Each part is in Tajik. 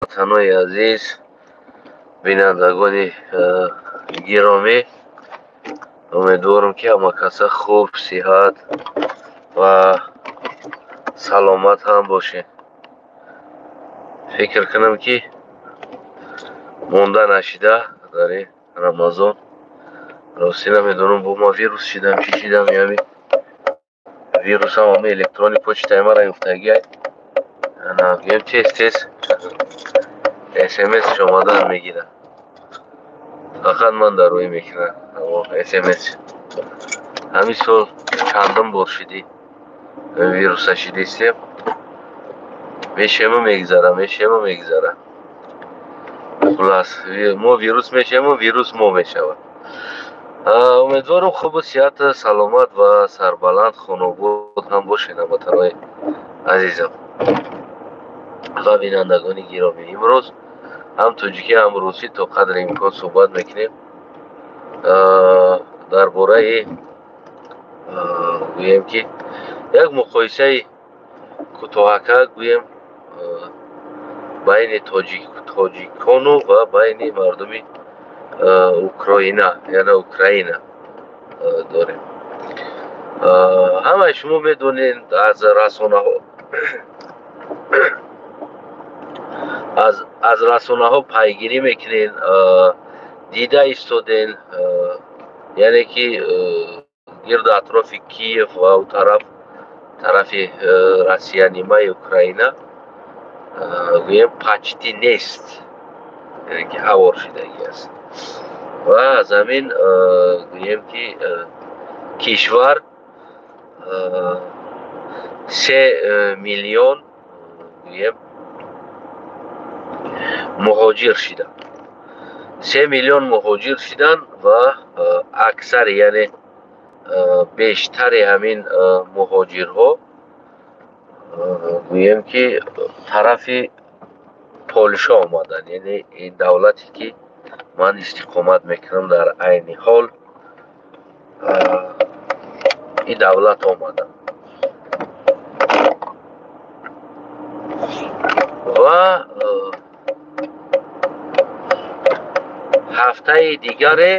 Ҳамватанои азиз, бинандагони гиромӣ, умедворам, ки ҳама каса хуб, сиҳат ва саломат ҳам бошед. Фикр кунам, ки монда нашида дар ин Рамазон. Ростӣ намедонам, бо ма вирус шидам, чӣ шидам, ями вирусам ҳама электронный почтаи мара ёфтагиай. Гӯем, тез тез СМС омадан мегирад. Фақат ман дар рӯй мекунам СМС. Ҳамин сол чандум бор шидӣ вируса шидистем. Мешему, мегзара, мешему, мегзара. Хулас, мо вирус мешему, вирус мо мешавад. Умедворам, хубу сиҳат, саломат ва сарбаланд, хонобод ҳам бошед, ҳамватанои азизам ва бинандагони гиромӣ. Имрӯз ҳам тоҷикӣ, ҳам русӣ то қадри имкон суҳбат мекунем дар бораи, гӯем, ки як муқоисаи кӯтоҳака гӯем байни тоҷикону ва байни мардуми Украина, яъне Украина дорем. Ҳамаи шумо медонед, аз расонаҳо пайгирӣ мекунед, дида истоден, яъне ки гирду атрофи Киев ва у тараф, тарафи Россия, нимаи Украина, гӯем, почти нест, яъне ки ҳавор шидагӣ аст. Ва аз ҳамин, гӯем, ки кишвар 3 миллион, гӯем, муҳоҷир шиданд, 3 миллион муҳоҷир шиданд ва аксари, яъне бештари ҳамин муҳоҷирҳо, гӯем, ки тарафи Полша омаданд, яъне ин давлате, ки ман истиқомат мекунам дар айни ҳол, ин давлат омаданд. Ва ҳафтаи дигаре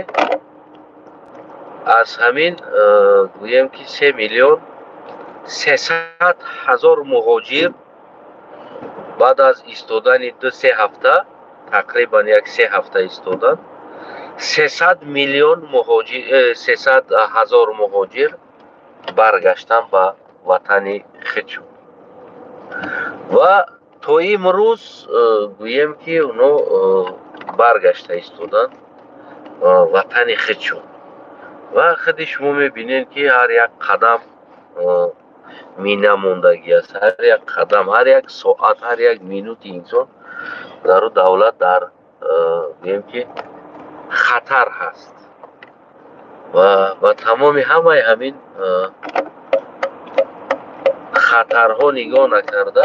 аз ҳамин, гӯем, ки 3 миллион 300 ҳазор муҳоҷир баъд аз истодани 2-3 ҳафта, тақрибан як се ҳафта истодан, 300 миллион муҳоҷир, 300 ҳазор муҳоҷир баргаштан ба ватани худшон. Ва то имрӯз, гӯем, ки оно баргашта истоданд ватани худшон. Ва худи шумо мебинед, ки ҳар як қадам мина мондагӣ аст, ҳар як қадам, ҳар як соат, ҳар як минути инсон дар у давлат дар, гӯем, ки хатар ҳаст. Ва ба тамоми ҳамаи ҳамин хатарҳо нигоҳ накарда,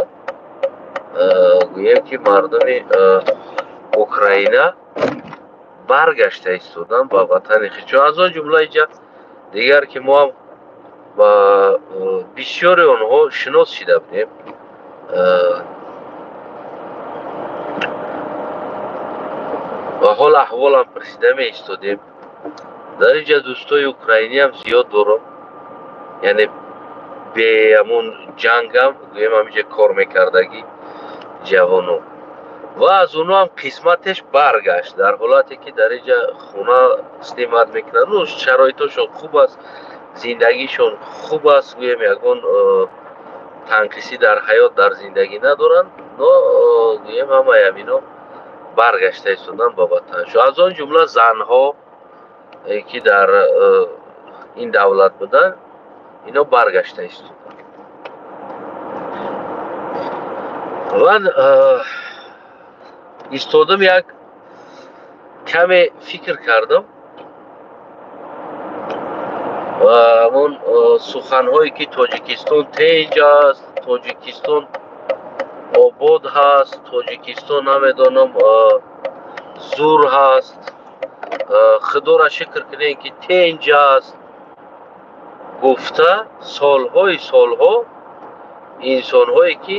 гӯем, ки мардуми Украина баргашта истоданд ба ватани худшон. Аз он ҷумла иҷа дигар, ки мо ҳам ба бисёри онҳо шинос шида будем ва ҳол аҳволам пурсида меистодем. Дар инҷа дӯстои украиниам зиёд дорам, яъне бе ҳамун ҷангам, гӯем, ҳаминҷа кор мекардагӣ ҷавоно. Ва аз онҳо ҳам қисматеш баргашт, дар ҳолате ки дар инҷа хона снимать мекунанд, ну, шароитошон хуб аст, зиндагишон хуб аст, гӯем, ягон танқисӣ дар ҳаёт, дар зиндагӣ надоранд. Но, гӯем, ҳамаи ҳамино баргашта истоданд ба ватаншон. Аз он ҷумла занҳо, ки дар ин давлат буданд, ино баргашта истоданд. Ман истодам, як каме фикр кардам ва ҳамон суханҳое, ки Тоҷикистон тинҷ аст, Тоҷикистон обод ҳаст, Тоҷикистон, намедонам, зур ҳаст, худоро шукр кунем, ки тинҷ аст, гуфта солҳои солҳо инсонҳое, ки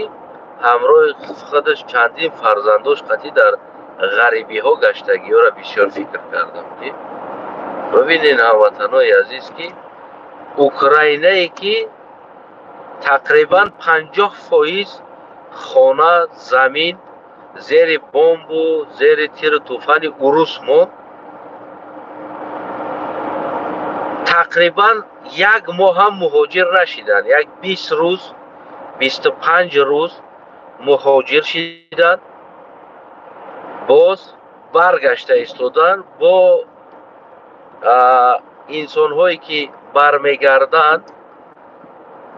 Ҳамроҳи худаш чандин фарзандош қатъи дар ғарибиҳо гаштагиҳоро бисёр фикр кардам, ки бибинед, ҳамватанои азиз, ки Украинае, ки тақрибан 50% хона, замин зери бомбу зери тиру тӯфани урус монд, тақрибан як моҳ ҳам муҳоҷир нашиданд, як 20 рӯз, 25 рӯз муҳоҷир шиданд, боз баргашта истоданд. Бо инсонҳое ки бармегарданд,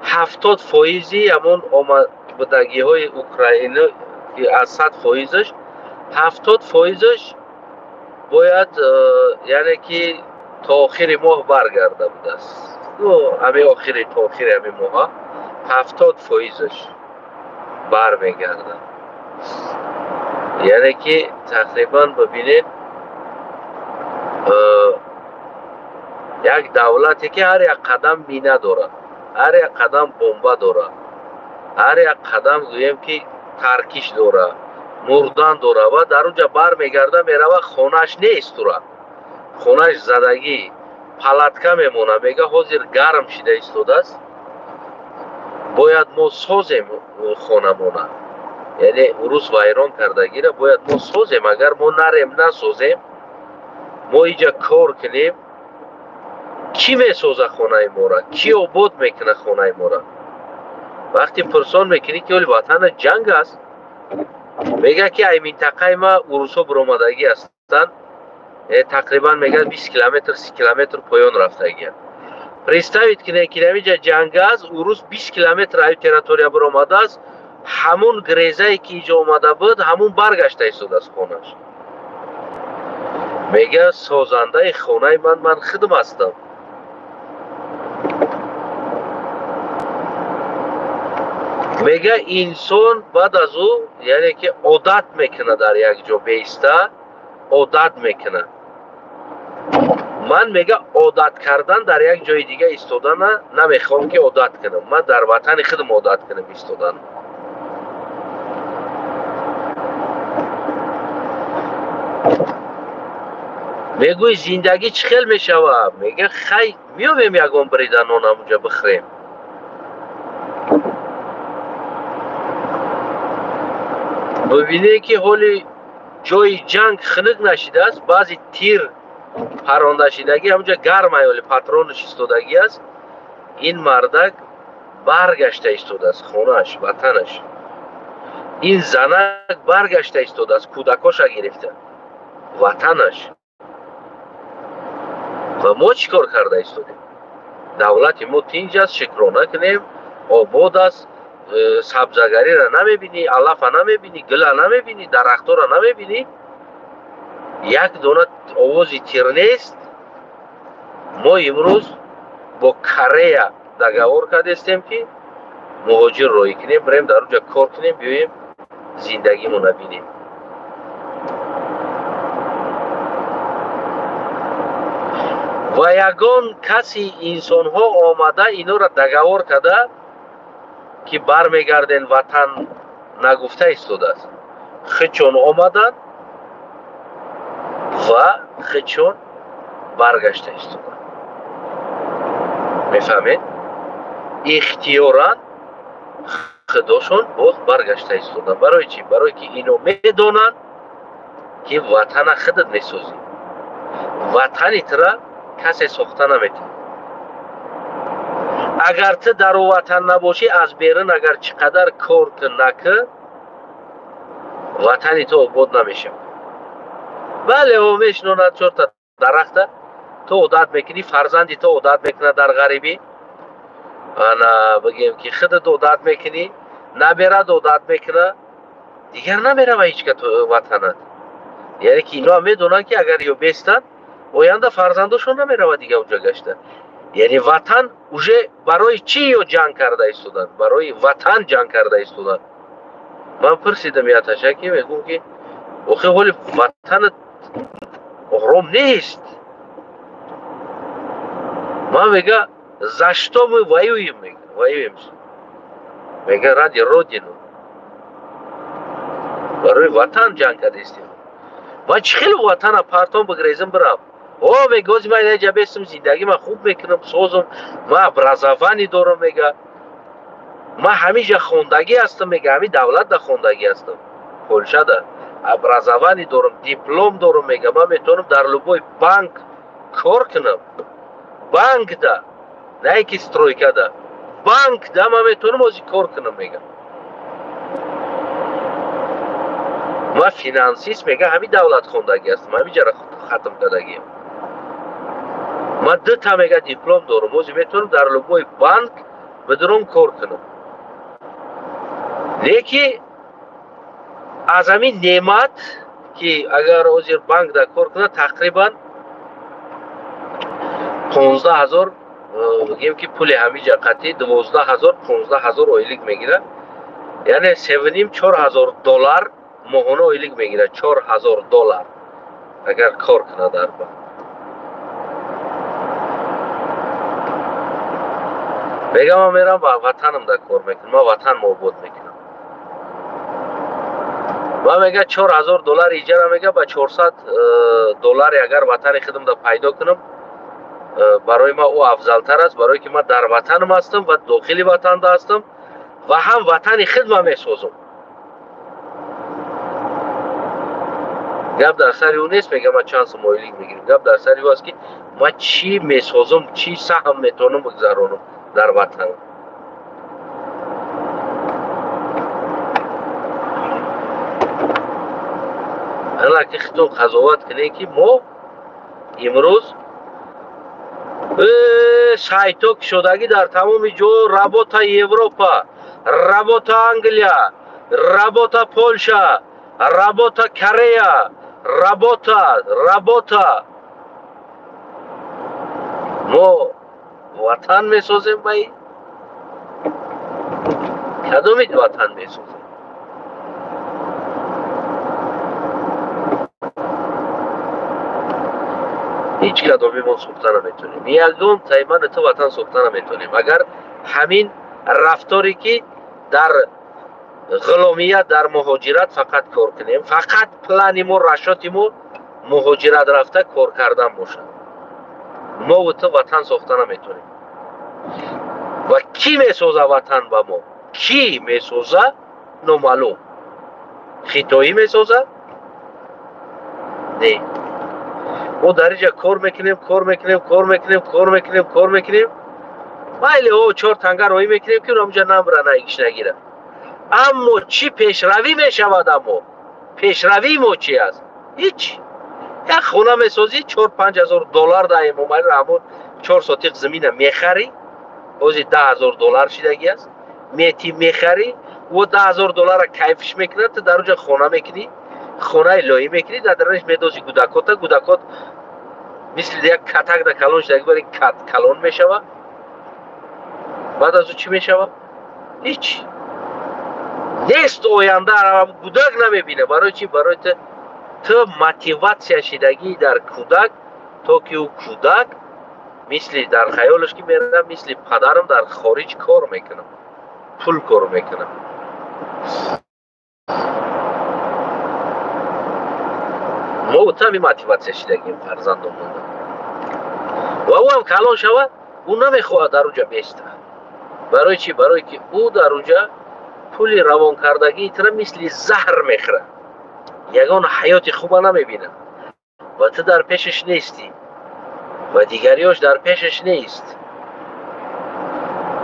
70%-и ҳамон омадагиҳои Украина, аз 100%-аш 70%-аш бояд, яъне ки то охири моҳ баргарда будааст. Ҳамин охири, то охири ҳамин моҳа 70%-аш бармегардад. Яъне ки тақрибан бибинед, як давлате ки ҳар як қадам мина дорад, ҳар як қадам бомба дорад, ҳар як қадам, гӯем ки, таркиш дорад, мурдан дорад, ва дар онҷа бармегарда, мерава, хонааш нест, тура хонааш задагӣ, палатка мемонад. Мега, ҳозир гарм шида истодааст, бояд мо созем хонамона, яъне урус вайрон кардагира бояд мо созем. Агар мо нарем, насозем, мо иҷа кор кунем, кӣ месоза хонаи мора, кӣ обод мекуна хонаи мора? Вақте пурсон мекунӣ, ки оли ватана ҷанг аст, мега, ки ай минтақаи ма урусҳо буромадагӣ ҳастанд, тақрибан, мега, 20 километр, 30 километр поён рафтагианд. Представить кунед, ки намиҷа ҷанг аст, урус 20 километр аю территория буромадааст, ҳамун грезае ки иҷо омада буд, ҳамун баргашта истодааст хонаш. Мега, созандаи хонаи ман худам ҳастам. Мега, инсон баъд аз ӯ, яъне ки, одат мекунад, дар як ҷо беиста одат мекунад. Ман, мега, одат кардан дар як ҷои дига истодана намехоҳам, ки одат кунам. Ман дар ватани худам одат кунам истодан. Мегӯи, зиндагӣ чӣ хел мешавад? Мега, хай, меёбем ягон бирида нон, ҳамунҷа бихӯрем. Бибинед, ки ҳоли ҷои ҷанг хунук нашидааст, баъзе тир парондашидагӣ ҳамунҷа гармай, ҳоли патронаш истодагӣ аст. Ин мардак баргашта истодааст хонааш, ватанаш. Ин занак баргашта истодааст, кӯдакоша гирифта, ватанаш. Ва мо чӣ кор карда истодем? Давлати мо тинҷ аст, шукрона кунем, обод аст. Сабзагариро намебинӣ, алафа намебинӣ, гула намебинӣ, дарахтора намебинӣ, як дона овози тир нест. Мо имрӯз бо Корея договор кардестем, ки муҳоҷир роҳӣ кунем, бирем дар онҷа кор кунем, биёем, зиндагимона бинем. Ва ягон каси инсонҳо омада, инора договор карда, ки бармегарден ватан, нагуфта истодааст. Хичон омаданд ва хичон баргашта истоданд. Мефаҳмед, ихтиёран худошон боз баргашта истоданд. Барои чӣ? Барое ки ино медонанд, ки ватана худат месозӣ, ватани тура касе сохта наметавонад. Агар ту дар ватан набошӣ, аз берун агар чӣ қадар кор кун, накун, ватани ту обод намешавад. Бале, о мешинонад чорта дарахта, ту одат мекунӣ, фарзанди ту одат мекунад дар ғарибӣ. Ана, бигем, ки худат одат мекунӣ, наберад одат мекунад, дигар намерава ҳеҷ ка ватанат. Яъне ки иноам медонанд, ки агар ё бестанд, оянда фарзандошон намеравад дигар онҷо гашта. Яъне ватан уже барои чӣ ё ҷанг карда истоданд? Барои ватан ҷанг карда истоданд. Ман пурсидам яташа, ки мегӯм, ки охи ҳоли ватанат ором нест. Ман, мега, за что мы воюем? Мега, воюем, мега, ради родину. Барои ватан ҷанг кардистем. Ман чӣ хеле ватана партон бигрезим бирам? О, мега, ози ман инаҷа бестам, зиндагӣ ман хуб мекунам, созам, ман образование дорам, мега. Ман ҳамиҷа хондагӣ ҳастам, мега, ҳамин давлатда хондагӣ ҳастам. Полшада образование дорам, диплом дорам, мега, ман метавонам дар любой банк кор кунам. Банкда, на ки стройкада. Банкда ман метавонам ози кор кунам, мега. Ман финансист, мега, ҳамин давлат хондагӣ ҳастам, ҳамин ҷара хатм кардагиам. Ман дута, мега, диплом дорам, ози метавонам дар любой банк бидурам кор кунам. Леки аз ҳамин неъмат, ки агар ҳозир банк дар кор кунад, тақрибан 15 000, бигем ки пули ҳамиҷа қатъи 12 000, 15 000 ойлик мегирад, яъне севним 4000 доллар моҳона ойлик мегирад. 4000 доллар агар кор кунад дар банк. Мега, ман мерам ба ватанам дар кор мекунам, ман ватан обод мекунам. Ман, мега, 4000 доллар иҷара, мега, ба 400 доллари агар ватани худам да пайдо кунам, барои ман ӯ афзалтар аст, барое ки ман дар ватанам ҳастам ва дохили ватанда ҳастам ва ҳам ватани худма месозам. Гап дар сари ӯ нест, мега, ман чанд сум ойлик мегирам. Гап дар сари ӯ аст, ки ман чӣ месозам, чӣ саҳм метавонам бигзаронам дар ватанам. Ана ки худтон қазоват кунед, ки мо имрӯз сайто кушодагӣ дар тамоми ҷо: работа Европа, работа Англия, работа Полша, работа Корея, работа, работа. Мо ватан месозем ба ин? Кадоми ватан месозем? Ҳеҷ кадоми мо сохта наметонем. Ягон таймани ту ватан сохта наметонем, агар ҳамин рафторе ки дар ғуломият, дар муҳоҷират фақат кор кунем, фақат плани мо, расчёти мо муҳоҷират рафта кор кардан бошад. Мову ту ватан сохта наметонем. Ва кӣ месоза ватан ба мо? Кӣ месоза, номаълум. Хитоӣ месоза? Не. Мо дар инҷа кор мекунем, кор мекунем, кор мекунем, кор мекунем, кор мекунем, майли, о, чор танга роҳӣ мекунем, ки онҷа намра, наигиш нагира. Аммо чӣ пешравӣ мешавад? Аммо пешравии мо чӣ аст? Ҳеҷ. Як хона месозӣ, 4-5 ҳазор доллар дар Эмомалӣ Раҳмон 4 сотиқ замина мехарӣ, ҳозир 10 000 доллар шидагӣ аст. Мети, мехарӣ, ӯ 10 000 доллара кайфиш мекунад, ту дар онҷа хона мекунӣ, хонаи лоӣ мекунӣ, дар дарунаш медозӣ кӯдакота. Кӯдакот мисли як катак да калон шидаги, бари кат калон мешава. Баъд аз ӯ чӣ мешава? Ҳеҷ нест. Оянда кӯдак намебина. Барои чӣ? Барои ту мотиватсия шидагӣ дар кӯдак, то ки ӯ кӯдак мисли дар хаёлаш ки мерам, мисли падарам дар хориҷ кор мекунам, пул кор мекунам. Мо тами мотиватсия шидагим фарзандомонда. Ва ӯ ҳам калон шавад, ӯ намехоҳад дар уҷа беста. Барои чӣ? Барое ки ӯ дар уҷа пули равонкардагии тура мисли заҳр мехӯрад, ягон ҳаёти хуба намебинад. Ва ту дар пешаш нестӣ ва дигариёш дар пешаш нест.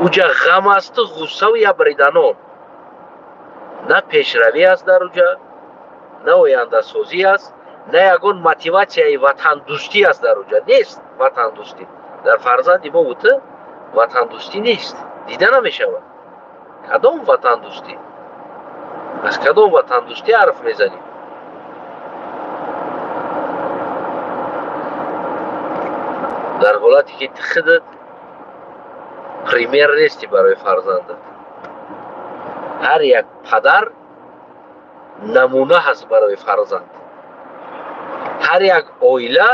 Уҷа ғам асту ғуссаву ябриданон. На пешравӣ аст дар уҷа, на ояндасозӣ аст, на ягон мотиватсияи ватандӯстӣ аст. Дар уҷа нест ватандӯстӣ. Дар фарзанди мову ту ватандӯстӣ нест, дида намешавад. Кадом ватандӯстӣ? Аз кадом ватандӯстӣ ҳарф мезанем? Дар ҳолате ки ту худат пример нестӣ барои фарзандат. Ҳар як падар намуна ҳаст барои фарзанд. Ҳар як оила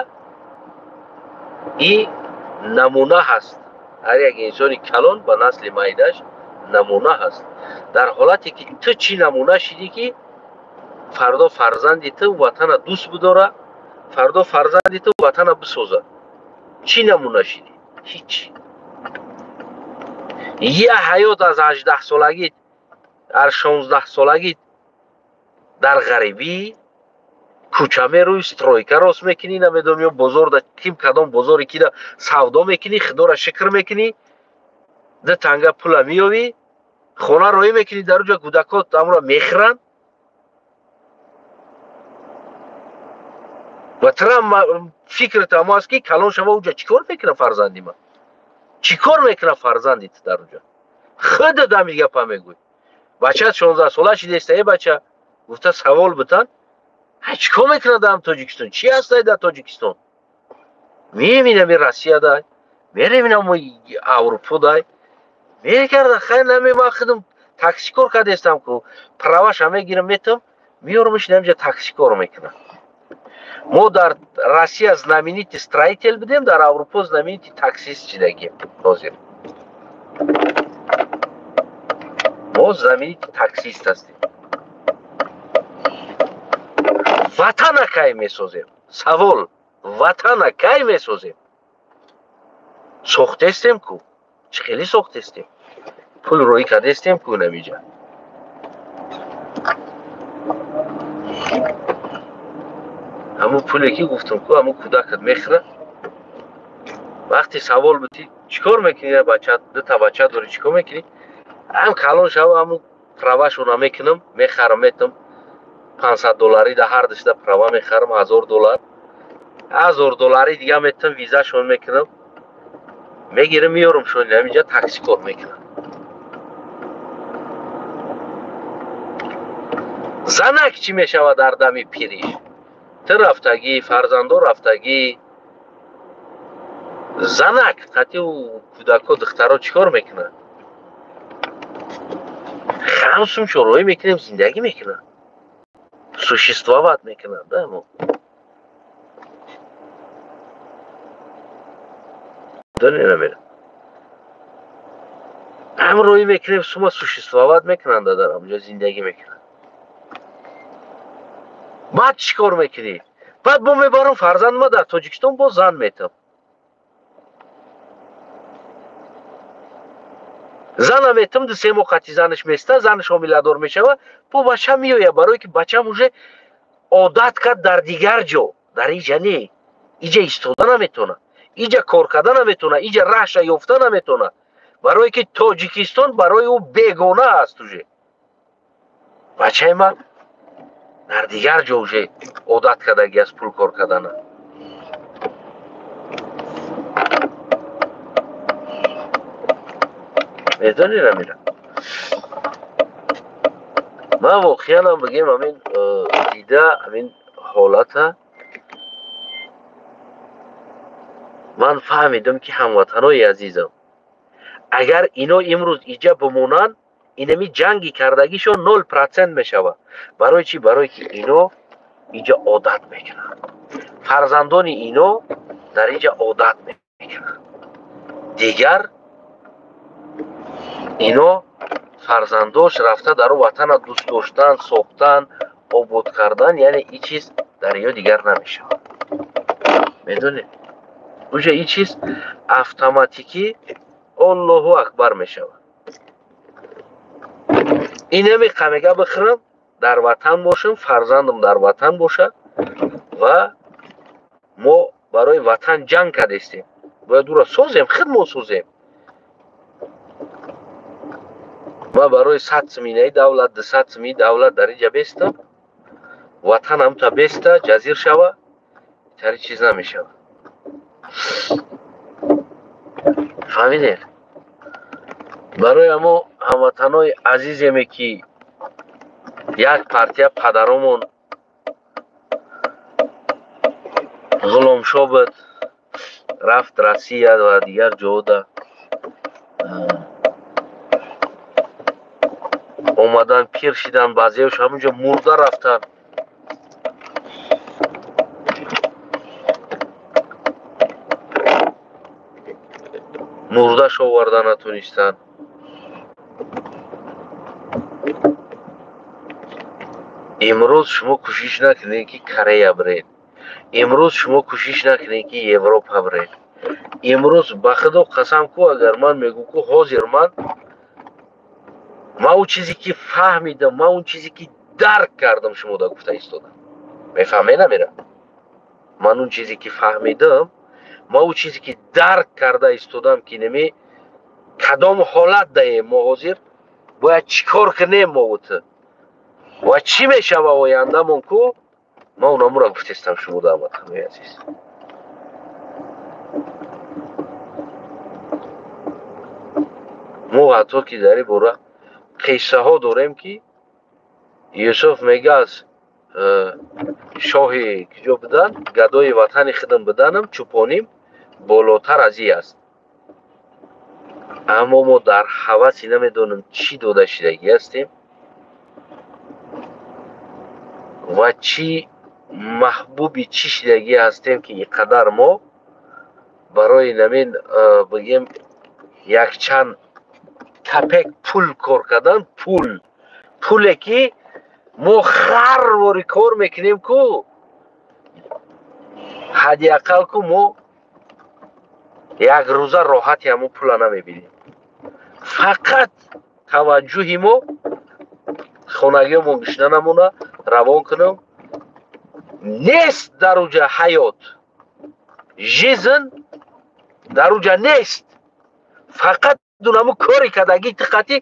и намуна ҳаст. Ҳар як инсони калон ба насли майдаш намуна ҳаст. Дар ҳолате ки ту чӣ намуна шидӣ, ки Фардо фарзанди ту ватана дӯст бидора, фардо фарзанди ту ватана бисоза. Чӣ намуна шидӣ? Ҳеҷ. Я ҳаёт аз 18 солагӣ, аз 16 солагӣ дар ғарибӣ кӯча мерӯй, стройка рост мекунӣ, намедонам ё бозор да ким кадом бозоре ки да савдо мекунӣ, худоро шукр мекунӣ, ду танга пула меёвӣ, хона роӣ мекунӣ, дар уҷа кӯдакот амро мехӯранд ва тра фикрат ҳамо аст ки калон шава уҷа чӣ кор мекунад фарзанди ман? Чӣ кор мекунад фарзанди ту дар уҷа? Худат ҳамин гапа мегӯй. Бачаат 16 сола шидеста, э бача, гуфта савол битан, чӣ кор мекунад дар Тоҷикистон? Чӣ ҳастай дар Тоҷикистон? Мебинам Россияда, меребинам Аврупода, мекарда хайр наме ман худам такси кор кардестам ку, праваша мегирам метам, меёрмаш инамҷа такси кор мекунам. Мо дар Россия знаменитый строитель будем, дар Аврупо знаменитый таксист шидагем. Ҳозир мо знаменитый таксист ҳастем. Ватана кай месозем? Савол, ватана кай месозем? Сохтестем ку? Чӣ хеле сохтестем? Пул роӣ кардестем ку намиҷа? Ҳамун пуле ки гуфтам ку, ҳамун кӯдакат мехӯрад. Вақте савол бутӣ, чӣ кор мекунӣ бача, дута бача дорӣ, чӣ кор мекунӣ? Ҳам калон шава, ҳамун правашона мекунам, мехарам, метам 500 доллари да ҳар душта права мехарам, 1000 доллар. 1000 доллари дига метам, визашон мекунам, мегирам, меёрам шон ҳаминҷа такси кор мекунам. Занак чӣ мешавад дар дами пириш? Ту рафтагӣ, фарзандо рафтагӣ, занак қатъи кӯдако, духтаро чӣ кор мекунад? Хамсум чороӣ мекунем, зиндагӣ мекунад, существовать мекунад, да мо. Донӣ ҳам роӣ мекунем, сума существовать мекунанд, дар ҳамҷо зиндагӣ мекунанд. Баъд чӣ кор мекунӣ? Баъд бо мебарам фарзанд ма дар Тоҷикистон боз зан метам. Зана метам, ду се моҳ қати занаш места, занаш ҳомиладор мешава, бо бача меояд, барое ки бачам уже одат кард дар дигар ҷо, дар иҷа не. Иҷа истода наметавонад, иҷа кор карда наметавонад, иҷа раҳша ёфта наметавонад, барое ки Тоҷикистон барои ӯ бегона аст уже. Бачаи ман дар дигар ҷо уже одат кардагӣ аст пул кор кардана. Медонӣ Рамира? Ман воқеанам бигем, ҳамин дида ҳамин ҳолата ман фаҳмидам ки ҳамватанои азизам, агар ино имрӯз иҷа бимонанд, инами ҷанги кардагишон 0% мешавад. Барои чӣ? Барое ки ино иҷа одат мекунанд. Фарзандони ино дар иҷа одат мекунанд. Дигар ино фарзандош рафта дар ватана дӯст доштан, сохтан, обод кардан, яъне ин чиз дар иё дигар намешавад. Медонед? Уже ин чиз автоматикӣ Аллоҳу акбар мешавад. Инами қамега бихӯрам, дар ватан бошам, фарзандам дар ватан бошад ва мо барои ватан ҷанг кардестем. Бояд ӯро созем, худ мо созем. Ман барои 100 суминаи давлат, 200 сумии давлат дар инҷа бестам, ватан ҳамта беста, ҷазир шава, тари чиз намешава. Фаҳмидед? Барои ҳамо ҳамватанои азиземе ки як партия падаромон Ғуломшо буд, рафт Россия ва дигар ҷода, омадан пир шидан, баъзеош ҳамунҷо мурда рафтан. Мурдаш оварда натонистанд. Имрӯз шумо кӯшиш накунед, ки Корея биред. Имрӯз шумо кӯшиш накунед, ки Европа биред. Имрӯз ба Худо қасам ку, агар ман мегӯм ку, ҳозир ман он чизе ки фаҳмидам, ман он чизе ки дарк кардам, шумо да гуфта истодам. Мефаҳме намера? Ман он чизе ки фаҳмидам, ман он чизе ки дарк карда истодам, ки неми кадом ҳолат даем мо ҳозир, бояд чӣ кор кунем мо ту ва чӣ мешава ояндамон ку, ман онамура гуфтестам шумо да, ҳамватанои азиз. Мо ҳатто ки дар ин бора қиссаҳо дорем, ки Юсуф мега аз шоҳи куҷо будан, гадои ватани худам буданам, чӯпоним болотар аз и аст. Аммо мо дар ҳаваси намедонам чӣ дода шидагӣ ҳастем ва чӣ маҳбуби чӣ шидагӣ ҳастем, ки ин қадар мо барои намин бигем якчанд капек пул кор кардан, пуле ки мо ҳар бори кор мекунем ку, ҳадди ақал ку мо як рӯза роҳати ҳамон пула намебинем. Фақат таваҷҷӯҳи мо хонагиёмон гушна намона равон кунам нест. Дар уҷа ҳаёт, жизнь дар уҷа нест. Фақат дунаму кори кардагӣ тиқати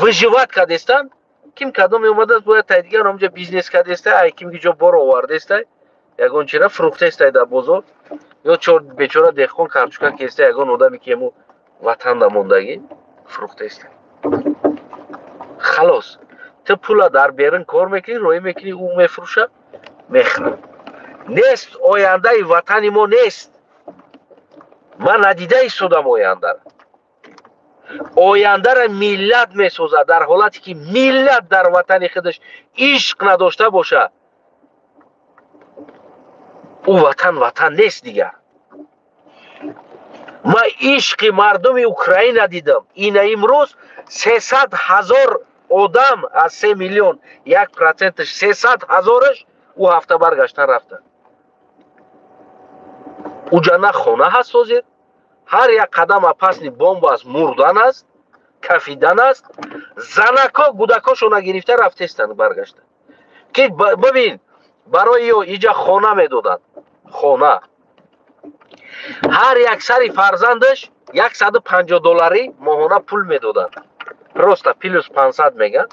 выживать кардестан. Ким кадом меомадааст, бояд тай дигар ҳамҷа бизнес кардеста, ай ким ки ҷо бор овардеста, ягон чира фурӯхтестай дар бозор, ё чор бечора деҳқон карчука кеста, ягон одаме ки ему ватанда мондагӣ фурӯхтеста. Халос, ту пула дар берун кор мекунӣ, роӣ мекунӣ, ӯ мефурӯша, мехӯрад. Нест ояндаи ватани мо, нест. Ман надида истодам ояндара. Ояндара миллат месозад. Дар ҳолате ки миллат дар ватани худаш ишқ надошта боша, ӯ ватан ватан нест дигар. Ман ишқи мардуми Украина дидам. Ина имрӯз 300 000 одам аз 3 миллион, 1%-аш, 300 000-аш ӯ ҳафта баргаштан рафтанд. Уҷа на хона ҳаст ҳозир, ҳар як қадам опасный, бомба аст, мурдан аст, кафидан аст. Занако гудакошона гирифта рафтестанд, баргашта ки бибин, барои ё иҷа хона медоданд, хона ҳар як сари фарзандаш 150 долларӣ моҳона пул медоданд, просто плюс 500 меган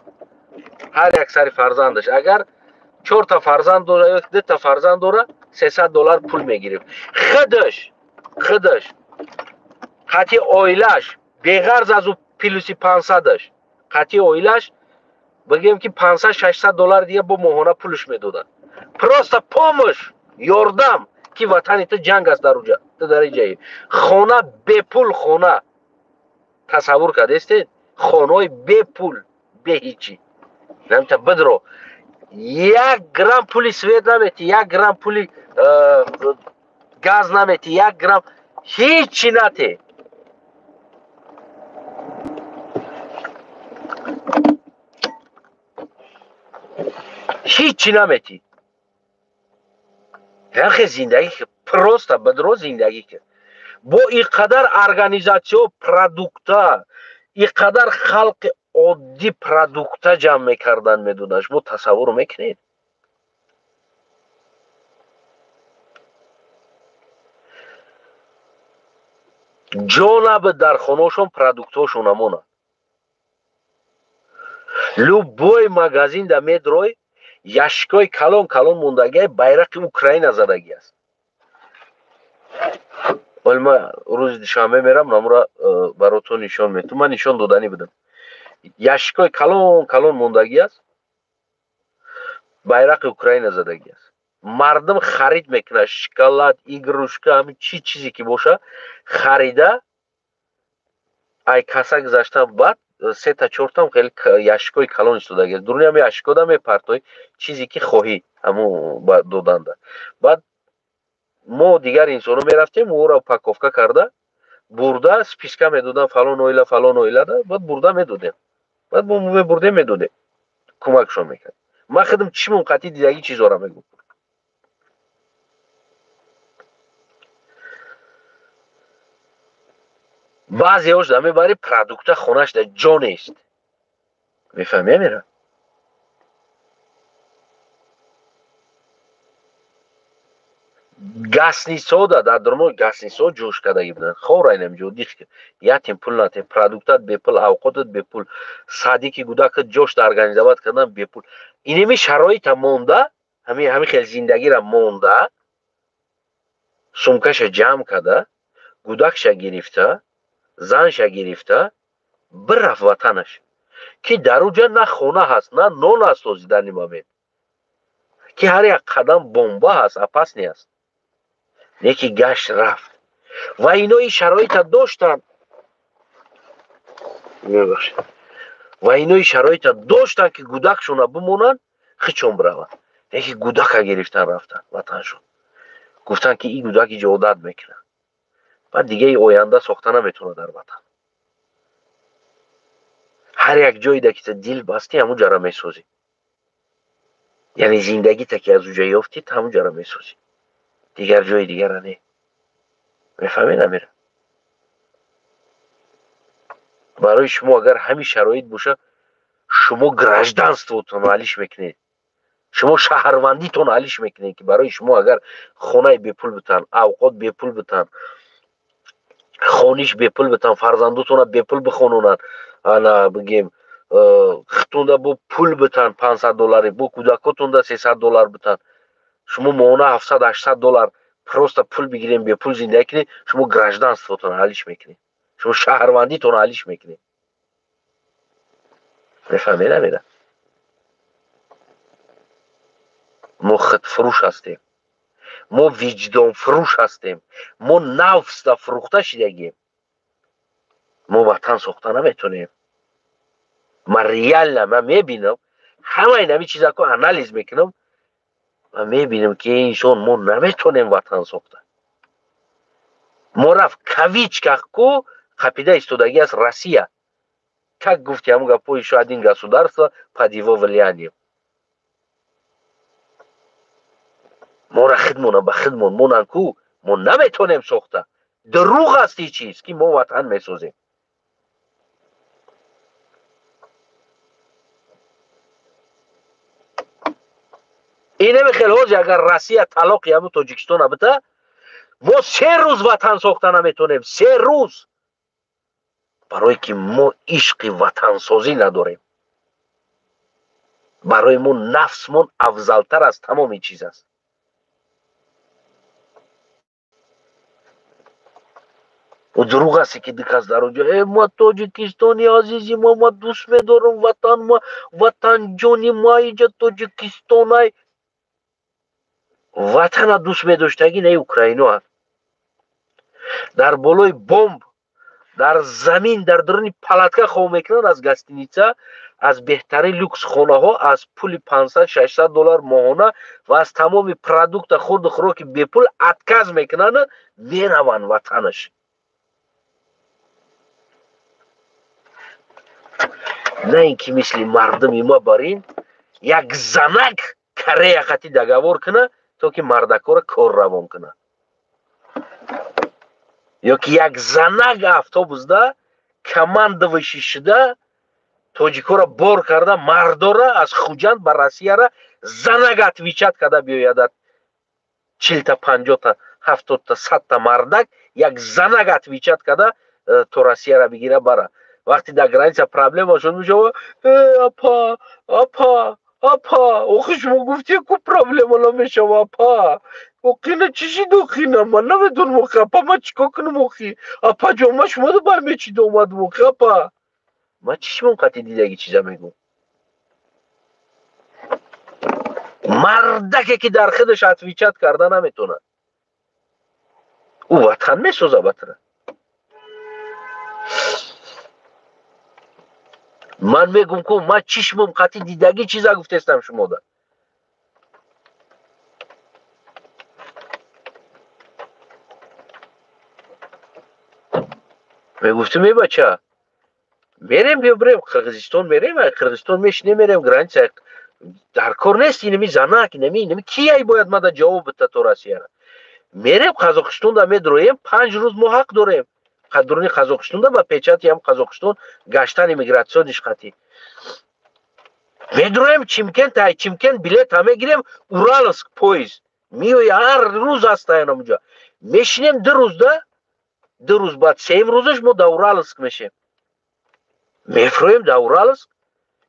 ҳар як сари фарзандаш. Агар чорта фарзанд дора ё дута фарзанд дора, 300 доллар пул мегирифт худаш қати оилаш, беғарз аз ӯ плюси 500-аш, қати оилаш бигем ки 500, 600 доллар дига бо моҳона пулш медоданд. Просто помощь, ёрдам, ки ватани ту ҷанг аст дар уҷа, ту дар иҷаи хона бепул, хона тасаввур кардестед, хонаҳои бепул, беҳичи намта бидро, як грамм пули свет намети, як грамм пули газ намети, як грамм ҳичи нате. Ҳичи намети. Яхе зиндагӣ, просто бадро зиндагӣ кард бо ин қадар организация, продукта, ин қадар халқи оддӣ продукта ҷамъ мекарданд, медонад. Шумо тасаввур мекунед? Ҷо набуд дар хонаошон продуктҳошон намонад. Любой магазин да медрой, ящикҳои калон калон мондагиа, байрақи Украина задагӣ аст. Вале ман рӯзи душанбе мерам, намура баротон нишон метум. Ман нишон доданӣ будам. Ящикҳои калон калон мондагӣ аст, байрақи Украина задагӣ аст. Мардум харид мекунад, шоколад, игрушка, ҳамин чӣ чизе ки боша, харида, ай каса гузаштан, баъд сета чортам хеле ящикҳои калон истодагӣ аст. Дуруни ҳами ящикҳода мепартоӣ чизе ки хоҳӣ, ҳамун доданда. Баъд мо дигар инсонҳо мерафтем, ӯро упаковка карда бурда, списка медодам, фалон оила, фалон оилада, баъд бурда медодем, баъд мо мебурдем, медодем, кӯмакшон мекард. Ман худам чишмам қатъи дидаги чизора мегӯм. Баъзеҳош да мебари продукта хонаш да ҷо нест. Мефаҳми амира? Гастницода дар дурмо гастницо ҷӯш кардаги буданд. Хора инам ҷо дих ятим пул натем, продуктат бепул, авқотат бепул, садики гудакат ҷошта организовать кардан бепул. Инеми шароита монда, ҳами хел зиндагира монда, сумкаша ҷамъ карда, гудакша гирифта, занша гирифта, бирафт ватанаш, ки дар уҷа на хона ҳаст, на нон ҳаст ҳозир дар ин момент, ки ҳар як қадам бомба ҳаст, опасный аст. Неки гашт рафт. Ва ино ин шароита доштанд. Мебахшед. Ва ино ин шароита доштанд, ки гудакшона бимонанд, хичон бираванд. Неки гудака гирифтан рафтанд ватаншон. Гуфтанд, ки ин гудак иҷо одат мекунад. Баъд дига и оянда сохта наметавонад дар ватан. Ҳар як ҷойда ки та дил бастӣ, ҳамун ҷара месозӣ. Яъне зиндагита ки аз уҷа ёфтӣ, ҳамун ҷара месозӣ. Дигар ҷои дигара не. Мефаҳмед, Амира? Барои шумо агар ҳамин шароит боша, шумо гражданствотонро алиш мекунед. Шумо шаҳрвандитонро алиш мекунед, ки барои шумо агар хонаи бепул битан, авқот бепул битан, хониш бепул битан, фарзандотонро бепул бихононанд, ана бигем, хитонда бо пул битан 500 доллари, бо кӯдакотонда 300 доллар битан. Шумо моҳона 700-800 доллар просто пул бигирем, бепул зиндагӣ кунед, шумо гражданствотонро алиш мекунед. Шумо шаҳрвандитонро алиш мекунед. Мефаҳмед, Амира? Мо худфурӯш ҳастем. Мо виҷдонфурӯш ҳастем. Мо нафсда фурӯхта шидагем. Мо ватан сохта наметонем. Ман реально ман мебинам, ҳамаи ҳамин чизако анализ мекунам ва мебинам, ки инсон мо наметонем ватан сохта. Мо рафт кавичках ку қапида истодагӣ аст Россия. Как гуфти ҳамун гапҳо, ещё один государство под его влиянием. Мора хидмона ба хидмон монанд ку, мо наметонем сохта. Дурӯғ аст ин чиз, ки мо ватан месозем. Инеми хел ҳозир агар Россия талоқи ҳамун Тоҷикистона бита, мо 3 рӯз ватан сохта наметонем. 3 рӯз. Барое ки мо ишқи ватансозӣ надорем. Барои мо нафсмон афзалтар аз тамоми чиз аст. О дурӯғ аст, ки ду кас дар онҷо, ма Тоҷикистони азизи ма, ма дӯст медорам ватан, ма ватанҷони ма иҷа Тоҷикистонай. Ватана дӯст медоштагӣ не Украино аст. Дар болои бомб, дар замин, дар даруни палатка хоб мекунанд аз гостиница, аз беҳтарин люкс хонаҳо, аз пули 500-600 доллар моҳона ва аз тамоми продукта хурду хӯроки бепул отказ мекунанд, мераванд ватанаш. На ин ки мисли мардуми ма бар ин як занак Корея хати договор куна, то ки мардакора кор равон куна. Ё ки як занак автобусда командоваши шуда тоҷикора бор карда, мардора аз Хуҷанд ба Россияра занак отвечать карда биёяд. 40та, 50та, 70та, 100та мардак як занак отвечать карда то Россияра бигира бара. Вақти дар граница проблема шуд, мешава, апа, апа, апа, охи шумо гуфтед ку проблема намешава, апа. Оқина чӣ шид оқина? Ман намедонам охи, апа, ман чӣ кор кунам охи? Апа ҷон, ман шуморо бар мечида омадам охи, апа. Ман чӣ шумон қатъи дидаги чиза мегӯм? Мардаке ки дар худаш отвечать карда наметонад, ӯ ватан месоза батра. Ман мегӯм ку ман чишмам қатъи дидагӣ чиза гуфтестам шумода. Мегуфтем, эй бача, мерем, биё бирем Қирғизистон, мерем, ай Қирғизистон мешинем, мерем граница Дар кор нест инами занак, инами кияй бояд мада ҷавоб бита то Россияра. Мерем Қазоқистонда медроем, 5 рӯз мо ҳақ дорем. Қадруни Қазоқистонда ба печати ҳам Қазоқистон гаштани мигратсиониш қатӣ. Медроем Чимкент, ай Чимкент билет мегирем Уралск поезд. Миёй ҳар рӯз ҳастаян онҷо. Мешинем 2 рӯзда, 2 рӯз баъд 3 рӯзаш мо да Уралск мешем. Мефроем да Уралск,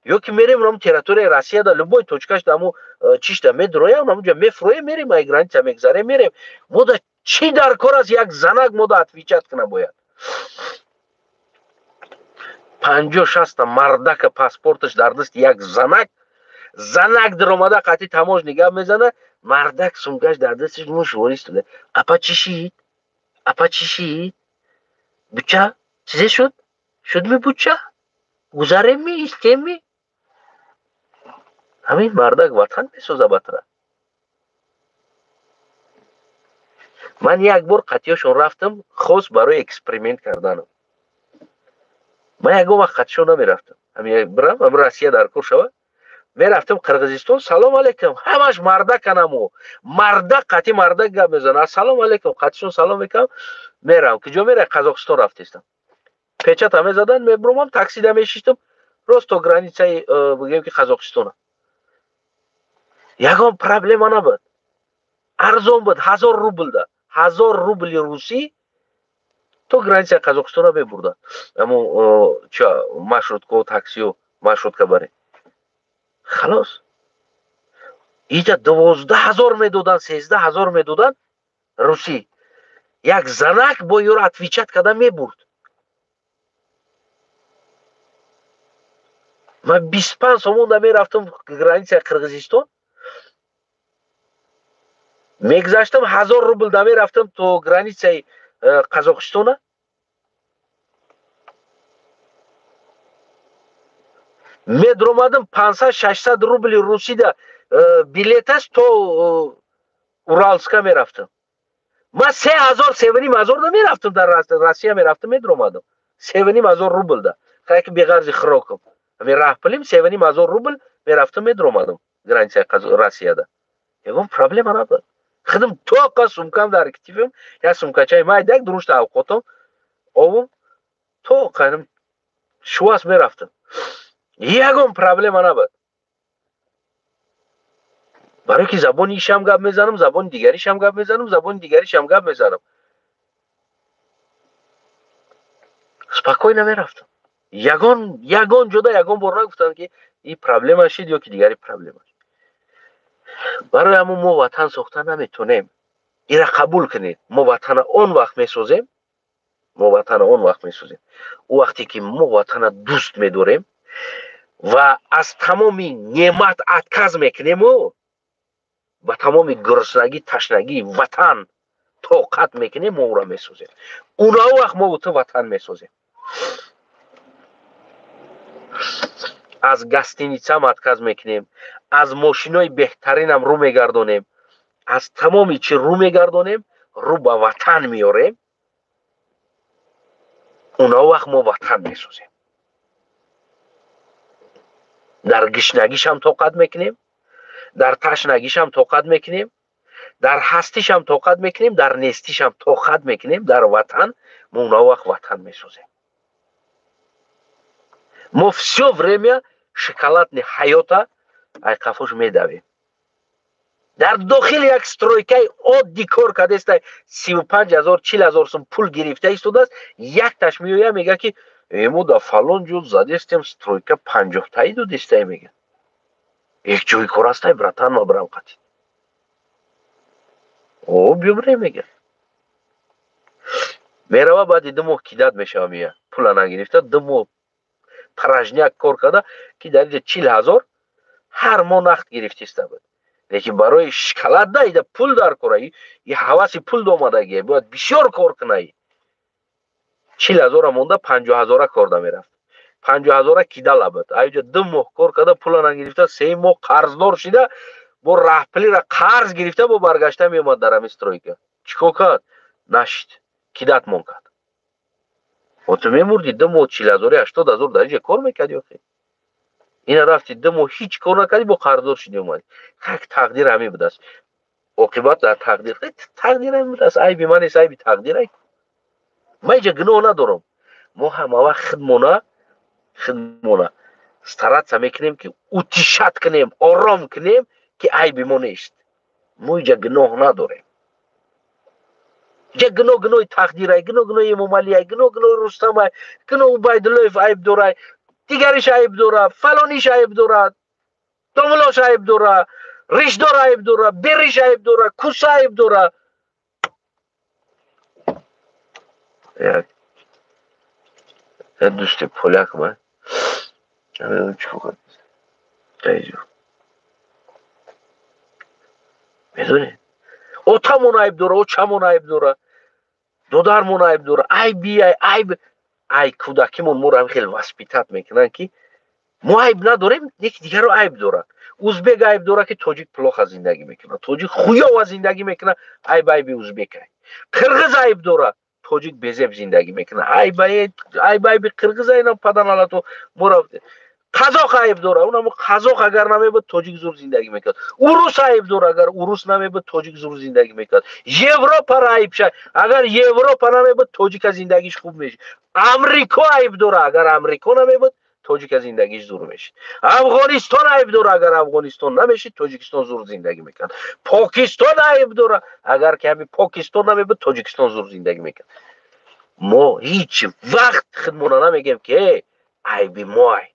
ё ки мерем нам территорияи Россия да любой точкаш да мо чишта медроем, намуҷа мефроем, мерем ай граница мегзарем, мерем. Мо да чӣ дар кор аст як занак мо да отвечать кна бояд. 50-60 мардака паспорташ дар дасти як занак, занак даромада қатъи таможни гап мезана, мардак сумкаш дар дасташ мушворӣ истода. Апа чӣ шид? Апа чӣ шид? Буча чизе шуд? Шудми буча? Гузаремми, истемми? Ҳамин мардак ватан месоза батра. Ман як бор қатъиёшон рафтам, хос барои эксперимент карданам. Ман ягон вақт қатъишон намерафтам. Ҳамин бирам, ҳамин Россия дар кор шава. Мерафтам Қирғизистон, салом алейкум, ҳамаш мардаканаму. Мардак қатъи мардак гап мезана. Ассалому алейкум, қатъишон салом мекунам, мерам. Куҷо мерай? Қазоқистон рафтестам. Печата мезадан, мебуромам, таксида мешиштам, рост то границаи бигем ки Қазоқистона. Ягон проблема набуд. Арзон буд, 1000 рублда. 1000 рубли русӣ то границаи Қазоқистона мебурда. Аммо ча маршрутка, таксио, маршрутка баре. Халос. Иҷа 12000 медодан, 13000 медодан русӣ. Як занак бо ёро отвечать карда мебурд. Ман 25 сомонда мерафтам границаи Қирғизистон. Мегзаштам 1000 рубл да мерафтам то границаи Қазоқистона. Медромадам 500-600 рубли русида билеташ то Уралска мерафтам. Ман 3000, 3500 да мерафтам дар Россия мерафтам, медромадам. 3500 рубл да. Хай ки беғарзи хӯрокам. Ҳамин раҳпулим 3500 рубл мерафтам, медромадам границаи Россияда. Ягон проблема набуд. Худам тоқа сумкам дар китифим, як сумкачаи майдак дурушта авқотам, овум тоқа шувас мерафтам. Ягон проблема набуд. Барои ки забони ишам гап мезанам, забони дигаришам гап мезанам, забони дигаришам гап мезанам. Спокойно мерафтам. Ягон ҷода ягон бор нагуфтам ки ин проблема шид ё ки дигари проблема. Барои ҳамон мо ватан сохта наметонем. Ира қабул кунед. Мо ватана он вақт месозем. Мо ватана он вақт месозем. Ӯ вақте ки мо ватана дӯст медорем ва аз тамоми неъмат отказ мекунему ба тамоми гуруснагӣ, ташнагии ватан тоқат мекунем, мо ӯро месозем. Уна вақт мо ту ватан месозем. Аз гостиницам отказ мекунем, аз мошинои беҳтаринам рӯ мегардонем, аз тамоми чӣ рӯ мегардонем, рӯ ба ватан меорем. Уна вақт мо ватан месозем. Дар гишнагишам тоқат мекунем, дар ташнагишам тоқат мекунем, дар ҳастишам тоқат мекунем, дар нестишам тоқат мекунем, дар ватан мо уна вақт ватан месозем. Мо всё время шоколадни ҳаёта ай қафош медавем. Дар дохили як стройкаи оддӣ кор кардааст, 35000, 40000 сум пул гирифта истодааст, якташ меояд мега ки мо да фалон ҷо задестем стройка 50таи додистаи мега. Як ҷои кор астай, братан, ма брам қатӣ. О, биёбре мега. Мерава баъди 2 моҳ кидат мешава мея. Пула нагирифта 2 моҳ паражняк кор карда ки дар инҷа 40000 ҳар моҳ нақд гирифтиста буд. Лекин барои шоколад да ида пул дар кора, и ҳаваси пул домадагие, бояд бисёр кор кунаи. 40000 монда 50000 корда мерафт. 50000 кидала буд. Аҷа 2 моҳ кор карда пула нагирифта, 3 моҳ қарздор шида, бо раҳпулиро қарз гирифта, бо баргашта меомад дар ҳамин стройка. Чӣ кор кард? Нашид. Кидат мон кард. О ту мемурди 2 моҳ 40000, 80000 дар инҷа кор мекарди охи. Ина рафти 2 моҳ ҳеҷ кор накардӣ, бо қарздор шудӣ омадӣ. Как тақдир ҳамин будааст. Оқибат дар тақдир. Тақдир ҳамин будааст. Айби ман нест, айби тақдир ай. Ман инҷа гуноҳ надорам. Мо ҳама вақт худмона стараться мекунем, ки утишать кунем, ором кунем, ки айби мо нест. Мо инҷа гуноҳ надорем. Инҷа гуноҳ гуноҳи тақдир ай, гуноҳ гуноҳи Эмомалӣ ай, гуноҳ гуноҳи Рустам ай, гуноҳ Убайдуллоев айб дорай, дигариш айб дора, фалониш айб дора, домулош айб дора, ришдор айб дора, бериш айб дора, куса айб дора. Як дӯсти поляк ман намедонам чӣ кор кард. Медонед, отамон айб дора, очамон айб дора, додармон айб дора, айби айб ай кӯдакимон моро ҳам хеле воспитать мекунанд, ки мо айб надорем, яки дигаро айб дорад. Узбек айб дорад, ки тоҷик плохо зиндагӣ мекунад, тоҷик хуёва зиндагӣ мекунад, айб айби узбек ай. Қирғиз айб дорад, тоҷик безеб зиндагӣ мекунад, айб айб айби қирғиз айна паданалато моро. Қазоқ айб дорад, унамо қазоқ агар намебуд, тоҷик зур зиндагӣ мекард. Урус айб дорад, агар урус намебуд, тоҷик зур зиндагӣ мекард. Европара айб ша, агар Европа намебуд, тоҷика зиндагиш хуб мешид. Амрико айб дорад, агар Амрико намебуд, тоҷика зиндагиш зур мешид. Афғонистон айб дорад, агар Афғонистон намешид, Тоҷикистон зур зиндагӣ мекард. Покистон айб дорад, агар ки ҳамин Покистон намебуд, Тоҷикистон зур зиндагӣ мекард. Мо ҳеҷ вақт худмона намегем, ки айби мо ай.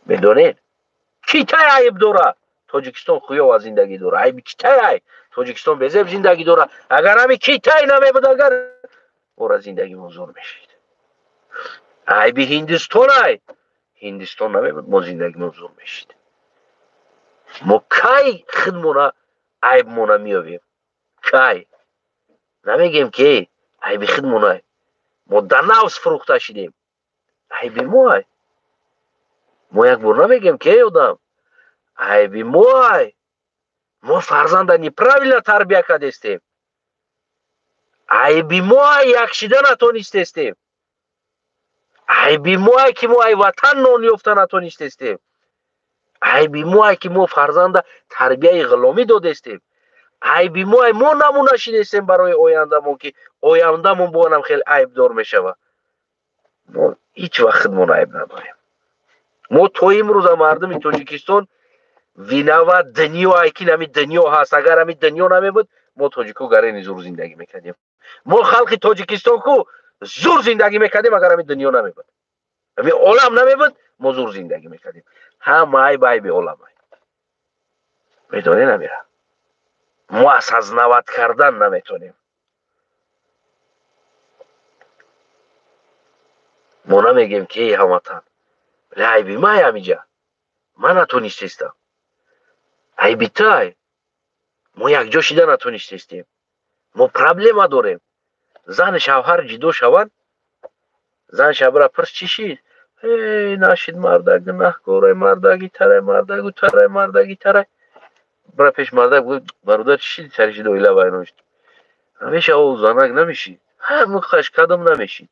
Медонед, Китай айб дорад, Тоҷикистон хуёва зиндагӣ дорад. Айби Китай ай, Тоҷикистон безеб зиндагӣ дорад. Агар ҳамин Китай намебуд, агар ора зиндагимон зур мешид. Айби Ҳиндистон ай, Ҳиндистон намебуд, мо зиндагимон зур мешид. Мо кай худмона айбмона меёбем? Кай намегем, ки айби худмон ай. Мо дар нафс фурӯхта шидем, айби мо ай. Мо як бор намегем, ки эй одам, айби мо ай. Мо фарзанда неправильно тарбия кардестем, айби мо ай, як шида натонистестем, айби мо ай, ки мо ай ватан нон ёфта натонистестем, айби мо ай, ки мо фарзанда тарбияи ғуломӣ додестем, айби мо ай, мо намуна шидестем барои ояндамон, ки ояндамон бонам хеле айбдор мешавад. Мо ҳеҷ вақт худмон айб надорем. Мо то имрӯза мардуми Тоҷикистон виноват дунё ай, ки ҳамин дунё ҳаст. Агар ҳамин дунё намебуд, мо тоҷико гарени зур зиндагӣ мекардем. Мо халқи Тоҷикистон ку зур зиндагӣ мекардем, агар ҳамин дунё намебуд, ҳамин олам намебуд, мо зур зиндагӣ мекардем. Ҳама айб айби олам ай. Медонед, амира, мо осознавать кардан наметонем. Мо намегем, ки эй ҳамватан, вале айби май, ҳамиҷа ман натонистестам, айби тай, мо якҷо шида натонистестем, мо проблема дорем. Зани шавҳар ҷидо шаванд, зан шабра пирс, чӣ шид? Эй, нашид, мардак гунаҳкорай, мардаги тарай, мардагу тарай, мардаги тарай. Бара пеш мардак, бародар, чӣ шиди, сари шида оила вайрон шид? Ҳамеша о занак намешид, ҳамқаш кадом намешид.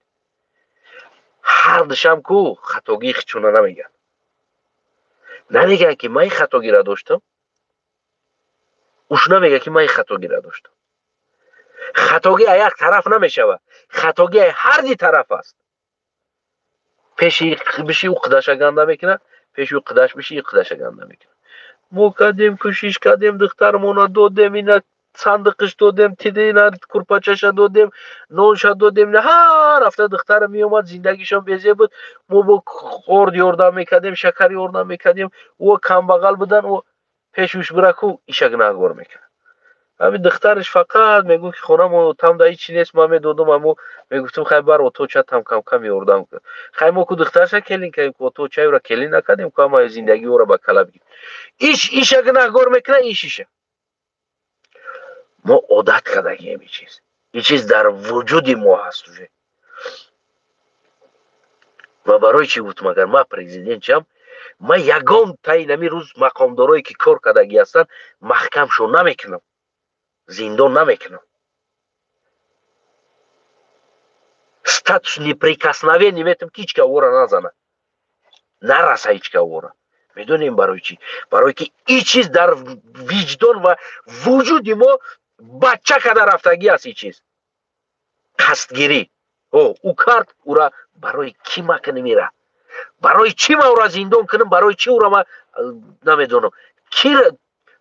Ҳар душам ку хатогии хичона намегӯянд, намегӯянд, ки ман ин хатогиро доштам, уш намегӯяд, ки ман ин хатогиро доштам. Хатогӣ а як тараф намешавад, хатогӣ ай ҳар ди тараф аст. Пеши биши, ӯ қидаша ганда мекунад, пеши ӯ қидаш биши, и қидаша ганда мекунад. Мо кардем, кӯшиш кардем, духтармона додем, ина сандиқиш додем, тидина курпачаша додем, нонша додем. Ҳар ҳафта духтара меомад, зиндагишон безеб буд. Мо бо орд ёрдам мекардем, шакар ёрдам мекардем, ӯ камбағал будан. Ӯ пешуш бираку, иша гунаҳгор мекунад. Ҳамин духтараш фақат мегӯ, ки хонамо там да ҳичи нест, ман медодум, амо мегуфтум, хай бар оточа там кам-кам ёрдам кун. Хай мо ку духтарша келин кардем, ку оточаюра келин накардем, ку ҳама зиндагии ӯро ба кала бигирем. Иш иша гунаҳгор мекунад, иш иша. Мо одат кардагием ин чиз, ин чиз дар вуҷуди мо ҳаст уже. Ва барои чӣ гуфтум, агар ман президент шам, ман ягон таи нами рӯз мақомдорое, ки кор кардагӣ ҳастанд, маҳкамшон намекунам, зиндон намекунам. Статус неприкосновенный метам, ки ҳеҷ ка ӯро назанад. Нараса ҳеч кавора. Медонем барои чӣ? Барое ки ин чиз дар виҷдон ва вуҷуди мо бача када рафтагӣ аст. Ин чиз қасдгирӣ. О, ӯ кард, ӯра барои кӣ ма кунем? Ира барои чӣ ма ӯра зиндон кунам? Барои чӣ ӯра ма намедонам ки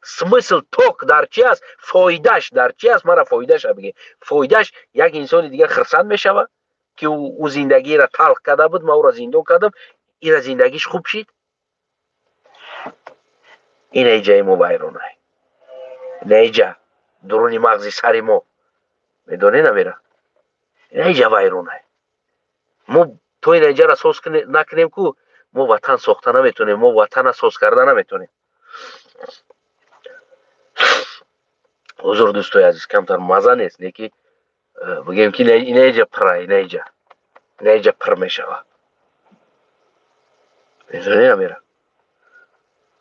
смысл ток дар чи аст, фоидаш дар чи аст? Мара фоидаша бигем. Фоидаш як инсони дигар хирсанд мешавад, ки ӯ зиндагиро талх карда буд, ман ӯра зиндон кардам, ира зиндагиш хуб шид. Ина иҷаи мо вайронай, ина иҷа дуруни мағзи сари мо, медонӣ, намера, ина иҷа вайронай. Мо то ина иҷара соз накунем ку, мо ватан сохта наметонем, мо ватана соз карда наметонем. Ҳузур, дӯстои азиз, камтар маза нест, леки бигем ки ина иҷа пира, ина иҷа пир мешава, медонӣ, намера.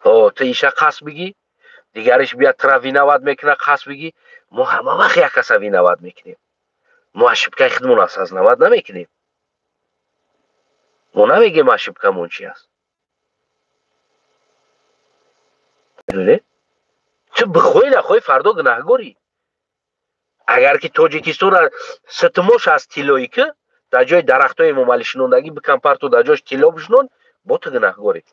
О, ту иша қасд бигӣ, дигариш бият тура виноват мекуна, қасд бигӣ. Мо ҳама вақт як каса виноват мекунем. Мо ошибкаи худмон осознавать намекунем. Мо намегем ошибкамон чи аст. Медонед, ту бихоҳӣ нахоҳӣ, фардо гунаҳгорӣ. Агар ки Тоҷикистона ситмош аз тиллоӣ ки дар ҷои дарахтҳои эмомалӣ шинондагӣ бикан, парту дар ҷош тилло бишинон, бо ту гунаҳгорӣ.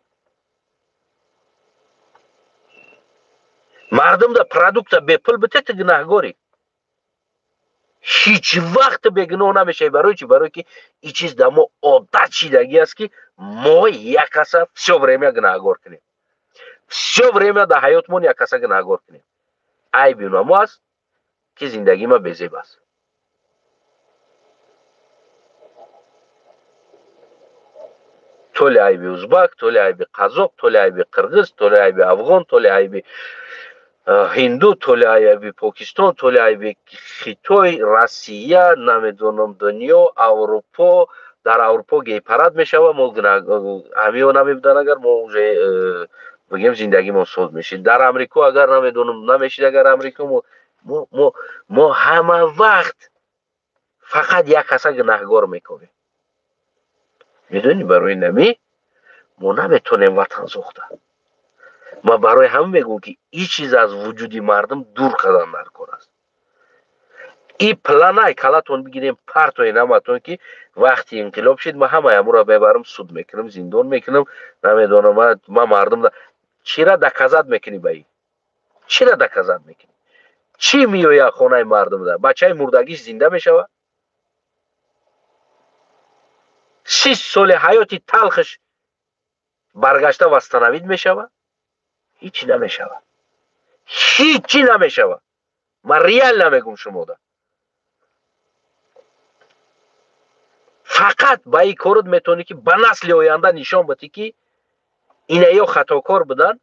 Мардум да продукта бепул бите, ту гунаҳгорӣ. Ҳеҷ вақт бегуноҳ намешавӣ. Барои чӣ? Барое ки ин чиз дар мо одат шидагӣ аст, ки мо як каса всё время гунаҳгор кунем, всё время дар ҳаётмон як каса гунаҳгор кунем. Айби унамо аст, ки зиндагии ма безеб аст. То ли айби узбак, то ли айби қазоқ, то ли айби қирғиз, то ли айби афғон, то ли айби ҳинду, то ли айби Покистон, то ли айби Хитой, Россия, намедонам, дунё, Аврупо. Дар Аврупо гей-парад мешава, мо ҳамиё намебудан, агар мо уже бигем, зиндагимон соз мешид. Дар Амрико агар намедонам намешид, агар Амрико мо ҳама вақт фақат як каса гунаҳгор мекунем. Медонӣ, барои нами мо наметонем ватан сохта. Ман барои ҳама мегӯм, ки ин чиз аз вуҷуди мардум дур кардан дар кор аст. И планай калатон бигирем, партои наматон, ки вақти инқилоб шид, ман ҳамаи амуро мебарам, суд мекунам, зиндон мекунам, намедонам. Ман мардум чира доказать мекунӣ? Ба ин чира доказать мекунӣ? Чӣ меояд хонаи мардумда? Бачаи мурдагиш зинда мешавад? 30 соли ҳаёти талхаш баргашта восстановить мешавад? Ҳичи намешавад, ҳичи намешавад. Ман реально мегӯм шумода, фақат ба ин корот метавонӣ, ки ба насли оянда нишон бидӣ, ки инаё хатокор буданд.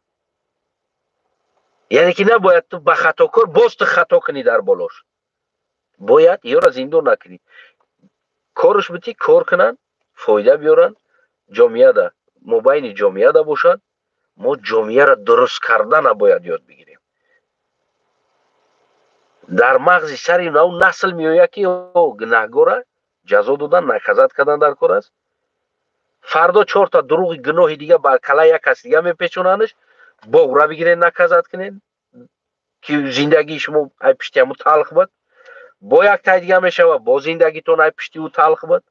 Яъне ки набояд ту ба хатокор боз ту хато кунӣ, дар болош бояд ёро зиндон накунӣ, корш битӣ, кор кунанд, фоида биёранд ҷомеада, мобайни ҷомеада бошанд. Мо ҷомеаро дуруст кардана бояд ёд бигирем. Дар мағзи сари нав насл меояд, ки гунаҳгора ҷазо додан, наказать кардан дар кор аст. Фардо чорта дурӯғи гуноҳи дига бар калаи як кас дига мепечонандш, бо ура бигирен, наказать кунен, ки зиндагии шумо ай пишти ҳаму талх буд. Бо як тай дига мешава, бо зиндагитон ай пишти ӯ талх буд.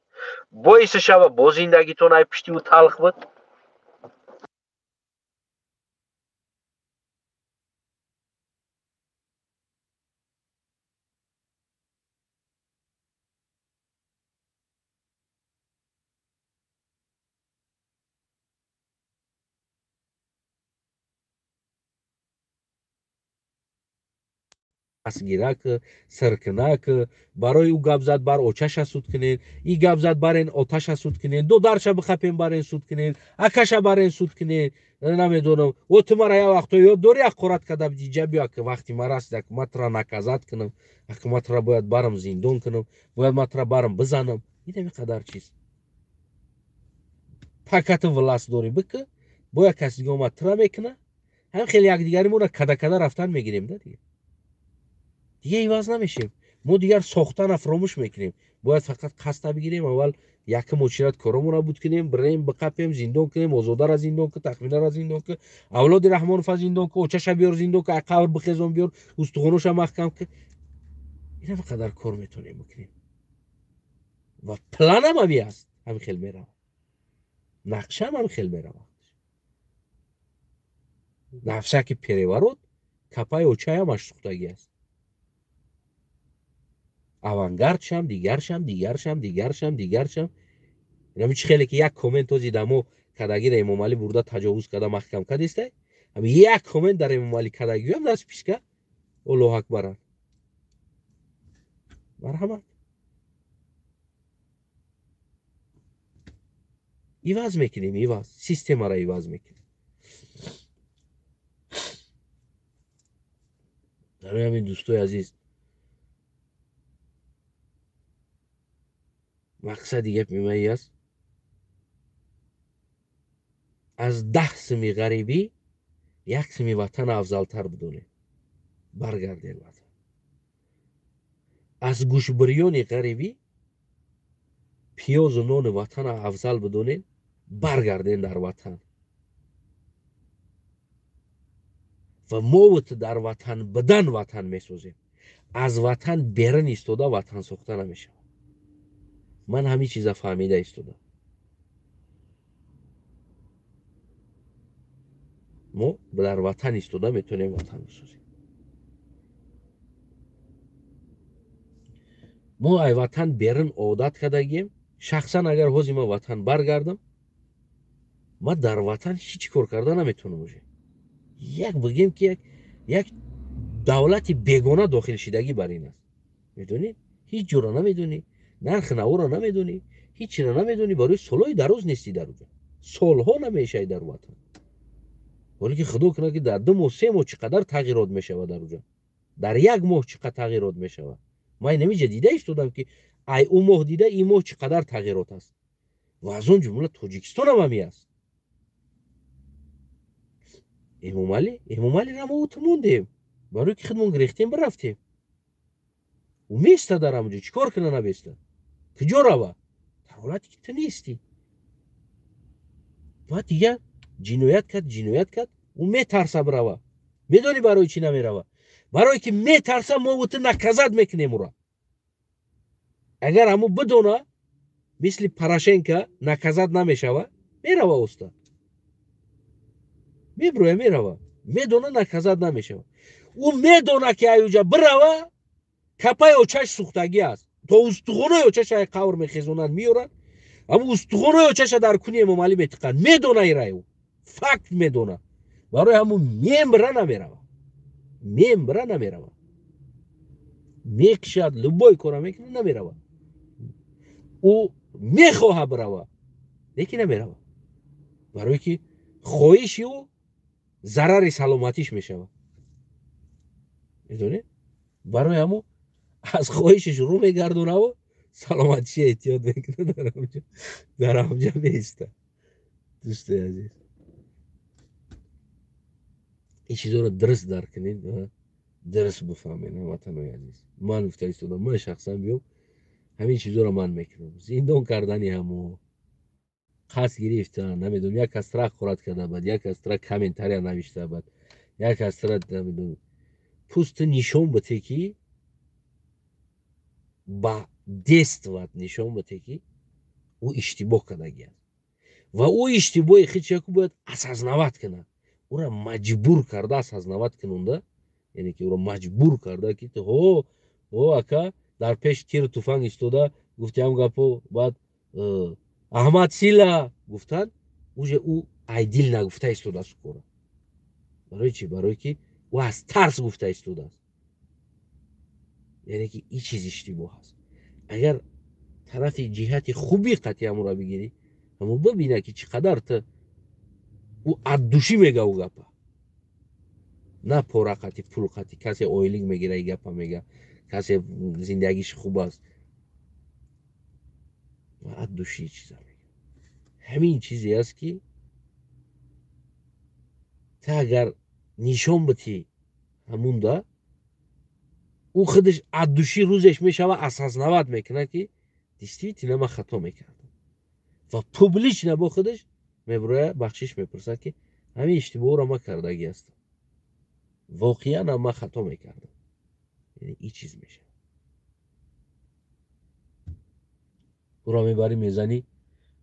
Боиси шава, бо зиндагитон ай пишти ӯ талх буд. Дастгирак сиркунак барои ӯ гап зад, бар очаша суд кунед, и гап зад, барен оташа суд кунед, додарша бихапем, барен суд кунед, акаша барен суд кунед, намедонам. О, ту мара як вақто ёд дорӣ, аққорат карда диҷа биё, ак вақти ма раст, ак ма тура наказать кунам, ак ма тура бояд барам зиндон кунам, бояд ма тура барам бизанам. Инами қадар чиз пока ту власть дорӣ, бикӣ, бояд каси дига омад, тура мекуна. Ҳам хеле якдигаримонро када када рафтан мегирем да, дига иваз намешем. Мо дигар сохтана фаромӯш мекунем. Бояд фақат қасда бигирем, аввал якум очират коромонро буд кунем, бирем биқапем, зиндон кунем, Озодаро зиндон ку, Тахминаро зиндон ку, авлоди Раҳмонова зиндон ку, очаша биёр зиндон ку, қабр бихезон биёр, устухоноша маҳкам ку. Инам қадар кор метавонем бикунем. Ва планам ҳами аст, ҳами хел меравад. Нақшам ҳами хел меравад. Нафсаки переворот капаи очаям аш сухтагӣ аст. Авангардшам, дигаршам, дигаршам, дигаршам, дигаршам. Инами чӣ хеле ки як коммент ози дамо кадагира Эмомалӣ бурда таҷовуз карда маҳкам кардистай, ҳами як коммент дар Эмомалӣ кадагиам дар списка Аллоҳу акбаран. Марҳамат. Иваз мекунем, иваз. Системаро иваз мекунем. Барои ҳамин дӯстои азиз, мақсади гапи ман ин аст, аз 10 сими ғарибӣ як сими ватан афзалтар бидонед. Баргардед ватан. Аз гӯшбирёни ғарибӣ пиёзу нони ватана афзал бидонед, баргардед дар ватан. Ва мо дар ватан бидан ватан месозем. Аз ватан берун истода ватан сохта намешавад. Ман ҳамин чиза фаҳмида истодам. Мо дар ватан истода метавонем ватан бисозем. Мо ай ватан берун одат кардагием. Шахсан агар ҳозир ман ватан баргардам, ман дар ватан ҳеҷ кор карда наметавонам уже. Як бигем ки як давлати бегона дохил шидагӣ бар ин аст. Медонӣ? Ҳеҷ ҷора намедонӣ, нархи наворо намедонӣ, ҳеҷ чиро намедонӣ, барои солҳои дароз нестӣ дар уҷа. Солҳо намешавӣ дар ватан. Ҳоле ки худо кунад ки дар 2 моҳ, 3 моҳ чӣ қадар тағйирот мешавад дар уҷа. Дар як моҳ чӣ қадар тағйирот мешавад. Ман инамиҷа дида истодам ки ай ӯ моҳ дида ин моҳ чӣ қадар тағйирот аст. Ва аз он ҷумла Тоҷикистон ҳам ҳамин аст. Эмомалиро мо ӯ мондем. Барои ки худмон гирехтем бирафтем. Ӯ места дар ҳамонҷо, чӣ кор кунад набеста? Куҷо рава? Дар ҳолате ки ту нестӣ. Баъд дигар ҷиноят кард, ҷиноят кард, ӯ метарса бирава. Медонӣ барои чӣ намерава? Барое ки метарса мо ӯ ту наказат мекунем ӯро. Агар ҳамун бидона, мисли Порошенко наказат намешава, мерава оста. Меброя, мерава. Медона наказат намешава. Ӯ медона ки аюҷа бирава, капаи очаш сӯхтагӣ аст. То устухонои очаша ай қавр мехезонанд, меоранд. Аммо устухонои очаша дар куни Эмомалӣ метиқанд. Медона ира ӯ. Факт медона. Барои ҳамун мембра намерава. Мембра намерава. Мекшад, любой кора мекунад, намерава. Ӯ мехоҳа бирава, лекин намерава. Барое ки хоҳиши ӯ зарари саломатиш мешавад. Медонед? Барои ҳамун аз хоҳишиш рӯ мегардонаву саломатиша эҳтиёт мекунад, дар ҳамҷа меистад. Дӯстои азиз, ин чизоро дуруст дарк кунед, дуруст бифаҳмед, ҳамватанои азиз. Ман гуфта истодам, ман шахсан биём ҳамин чизоро ман мекунам. Зиндон кардани ҳамо, қасд гирифтан, намедонам, як кас тра хӯрат карда бад, як кас тра комментария навишта бад, як кас тра намедонам, пӯсти нишон бите ки ба действат нишон бите ки ӯ иштибоҳ кардагӣ аст. Ва ӯ иштибоҳи худшаку бояд осознават кунад. Ӯра маҷбур карда осознават кунонда, яъне ки ӯро маҷбур карда ки ту ҳо ака дар пеши тиру туфанг истода гуфти ҳам гапо, баъд Аҳмад Сила гуфтанд, уже ӯ айдил нагуфта истодааст кора. Барои чӣ? Барои ки ӯ аз тарс гуфта истодааст. Яъне ки ин чиз иштибоҳ аст. Агар тарафи ҷиҳати хуби қатъи ҳамонро бигирӣ, ҳамон бибина ки чӣ қадар ту ӯ аддушӣ мега ӯ гапа. На пора қатъи, пул қатъи, касе ойлик мегира и гапа мега, касе зиндагиш хуб аст. Аддушӣ чиза мега. Ҳамин чизе аст ки ту агар нишон битӣ ҳамунда, Ӯ худаш аз души рӯзеш мешава, осознавать мекунад, ки действительно ман хато мекардам, ва публично бо худаш мебирояд, бахшиш мепурсад, ки ҳамин иштибоҳро ман кардагӣ ҳастам, воқеан ҳам ман хато мекардам. Яъне ин чиз мешавад. Ӯро мебарӣ, мезанӣ,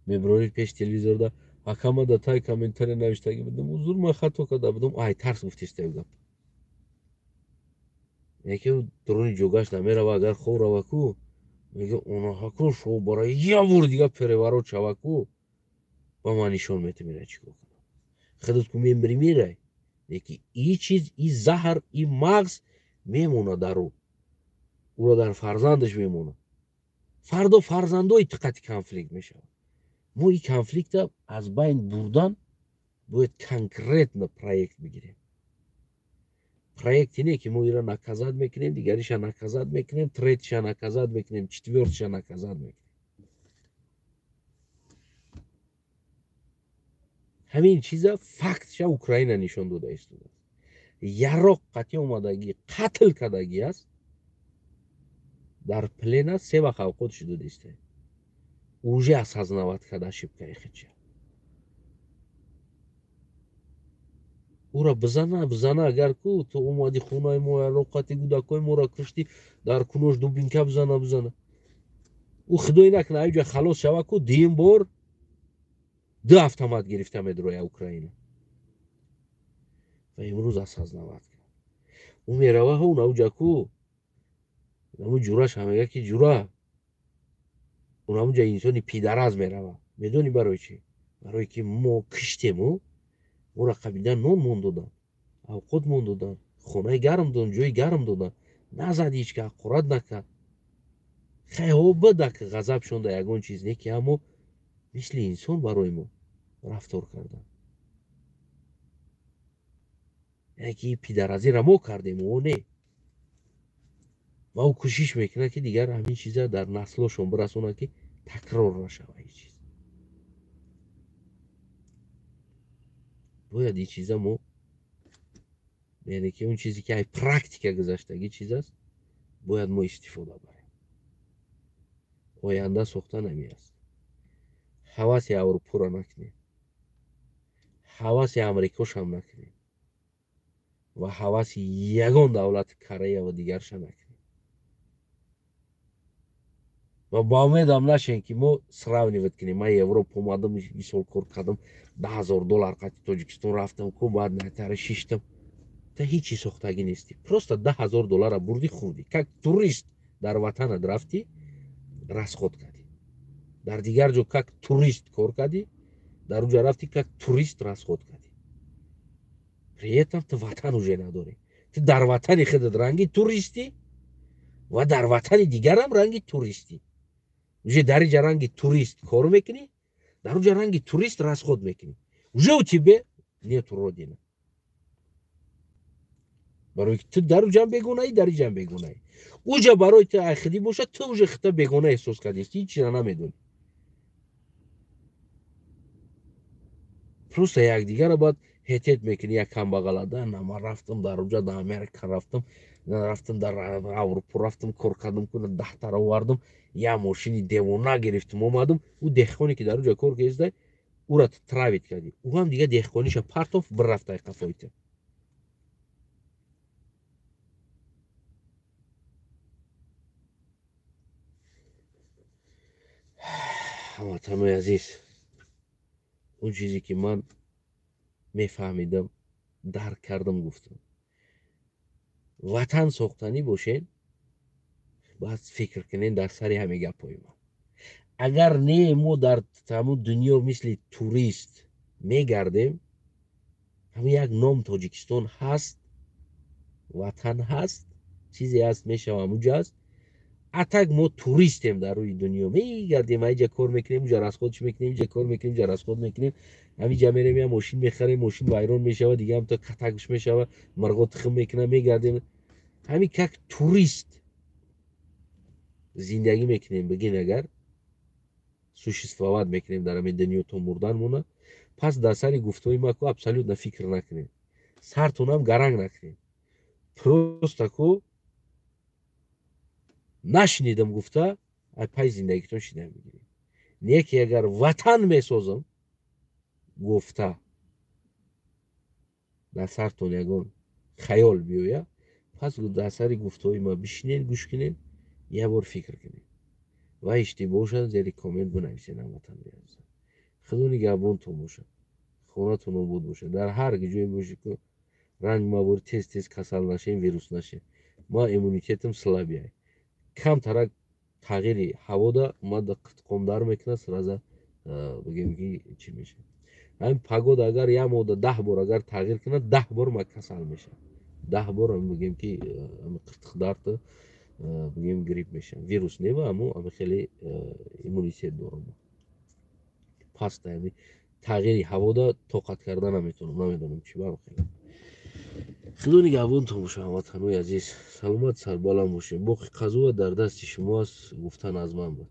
мебирорӣ пеш телевизорда, акама да тай комментария навиштагӣ будам, узур, ман хато карда будам, ай тарс гуфтиста гап. Яке дуруни ҷогаш намерава, агар хоб рава ку, мега онаҳа ку шо барои я бор дига переворот шава ку, ба ман нишон метам ина чӣ кор кунам. Худат ку мембири мерай. Леки и чиз, и заҳр, и мағз мемонад дар ӯ. Ӯро дар фарзандаш мемонад. Фардо фарзандои тиқати конфликт мешавад. Мо ин конфликта аз байн бурдан бояд конкретно проект бигирем. Проект ине ки мо ира наказать мекунем, дигариша наказать мекунем, третьиша наказать мекунем, четвёртиша наказать мекунем. Ҳамин чиза фактша Украина нишон дода истодааст. Яроқ қатъи омадагӣ, қатл кардагӣ аст. Дар плена се вақт авқот шуда дистае. Уже осознавать карда ошибкаи худша. Ура бизана, бизана, агар ку ту омади хонаи мо, яроқати гудакои моро куштӣ, дар кунош дубинка бизана, бизана. Ӯ худои накунад, аюҷа халос шава ку, дуюм бор ду автомат гирифта медроя Украина. Ва имрӯз осознавать кард. Ӯ мерава ҳо унауҷа ку, наму ҷураша мега ки ҷура, унамуҷа инсони пидараз мерава. Медонӣ барои чӣ? Барое ки мо киштему, моро қабидан нон мон додан, авқот мон додан, хонаи гарм додан, ҷои гарм додан. Назад ҳеҷ ка, ҳақорат накард. Хайҳо бада ки ғазаб шонда ягон чиз не, ки аммо мисли инсон барои мо рафтор кардан. Яъне ки пидаразиро мо кардем, ӯ не. Ва ӯ кӯшиш мекунад, ки дигар ҳамин чиза дар наслошон бирасонад, ки такрор нашавад ин чиз. Бояд ин чиза мо, яъне ки он чизе ки ай практика гузаштагӣ чиз аст, бояд мо истифода барем. Оянда сохта намеаст. Ҳаваси Аврупоро накунем, ҳаваси Амрикошам накунем ва ҳаваси ягон давлати Корея ва дигарша накунем. Ва ба умедам нашем, ки мо сравнивать кунем. Ман Европа омадам, мисол кор кардам, $10,000 қати Тоҷикистон рафтам, ку баъд натара шиштам. Та ҳеҷ чиз сохтагӣ нестӣ. Просто $10,000 бурдӣ, хӯрдӣ. Как турист дар ватанат рафтӣ, расход кардӣ. Дар дигар ҷо как турист кор кардӣ, дар онҷо рафтӣ как турист расход кардӣ. При этом ту ватан уже надорӣ. Ту дар ватани худат ранги туристӣ ва дар ватани дигарам ранги туристӣ. Уже дар инҷа ранги турист кор мекунӣ, дар онҷа ранги турист расход мекунӣ. Уже у тебе нету родина. Барои ки ту дар онҷам бегонаӣ, дар инҷам бегонаӣ. Уҷа барои ту айхидӣ бошад, ту уже худта бегона эҳсос кардӣ, ҳеҷ чиза намедонӣ. Просто якдигарро баъд ҳетет мекунӣ, як камбағалада, на ман рафтам дар онҷа, дар Америка рафтам, рафтам дар Аврупо рафтам, кор кардам, ку даҳтара овардам, як мошини девона гирифтам, омадам. Ӯ деҳқоне ки дар онҷа кор кардааст, ӯра ту травить кардӣ. Ӯ ҳам дига деҳқониша партофт, бирафт ай қафои ту. Ҳамватанои азиз, он чизе ки ман мефаҳмидам, дарк кардам, гуфтам. Ватан сохтанӣ бошед, баъд фикр кунед дар сари ҳамин гапҳои ман. Агар не, мо дар ҳамун дунё мисли турист мегардем, ҳамин як ном Тоҷикистон ҳаст, ватан ҳаст, чизе ҳаст, мешава ҳамунҷо аст. А так мо туристем дар рӯи дунё, мегардем, аиҷа кор мекунем, уҷа расходш мекунем, иҷа кор мекунем, иҷа расход мекунем, ҳамиҷа мерем, я мошин мехарем, мошин вайрон мешава, дига ҳам то катакш мешава, мирғо тухм мекунам, мегардем. Ҳамин как турист зиндагӣ мекунем, бигин агар существовать мекунем дар ҳамин дунё то мурдан мона, пас дар сари гуфтҳои ма ку абсолютно фикр накунем, сартонам гаранг накунем. Просто ку Нашунидам гуфта, ай пай зиндагитон шида мегиред. Не ки агар ватан месозам гуфта, дар сартон ягон хаёл биёяд, пас дар сари гуфтаҳои ма бишинед, гӯш кунед, як бор фикр кунед ва иштибоҳшад зери коммент бинависед. Ҳамватанои азизам, Худо нигаҳбонтон бошад, хонатон обод бошад. Дар ҳар ҷое бошед, ки ранг мабори, тез тез касал нашем, вирус нашем. Ма иммунитетам слабый ай, камтарак тағйири ҳавода мада қитқомдар мекунад, сразу бигем ки чӣ мешавад. Ҳамин погода агар як моҳда 10 бор агар тағйир кунад, 10 бор ма касал мешавам, 10 бор бигем ки қиртиқдард, бигем грипп мешавам. Вирус нева, аммо ами хеле иммунитет дорам паста, ами тағйири ҳавода тоқат карда наметавонам, намедонам чӣ барм. Хеле Худо нигаҳбонтон бошад, ҳамватанои азиз, саломат, сарбаланд бошед. Боқи қазоват дар дасти шумо аст, гуфтан аз ман буд.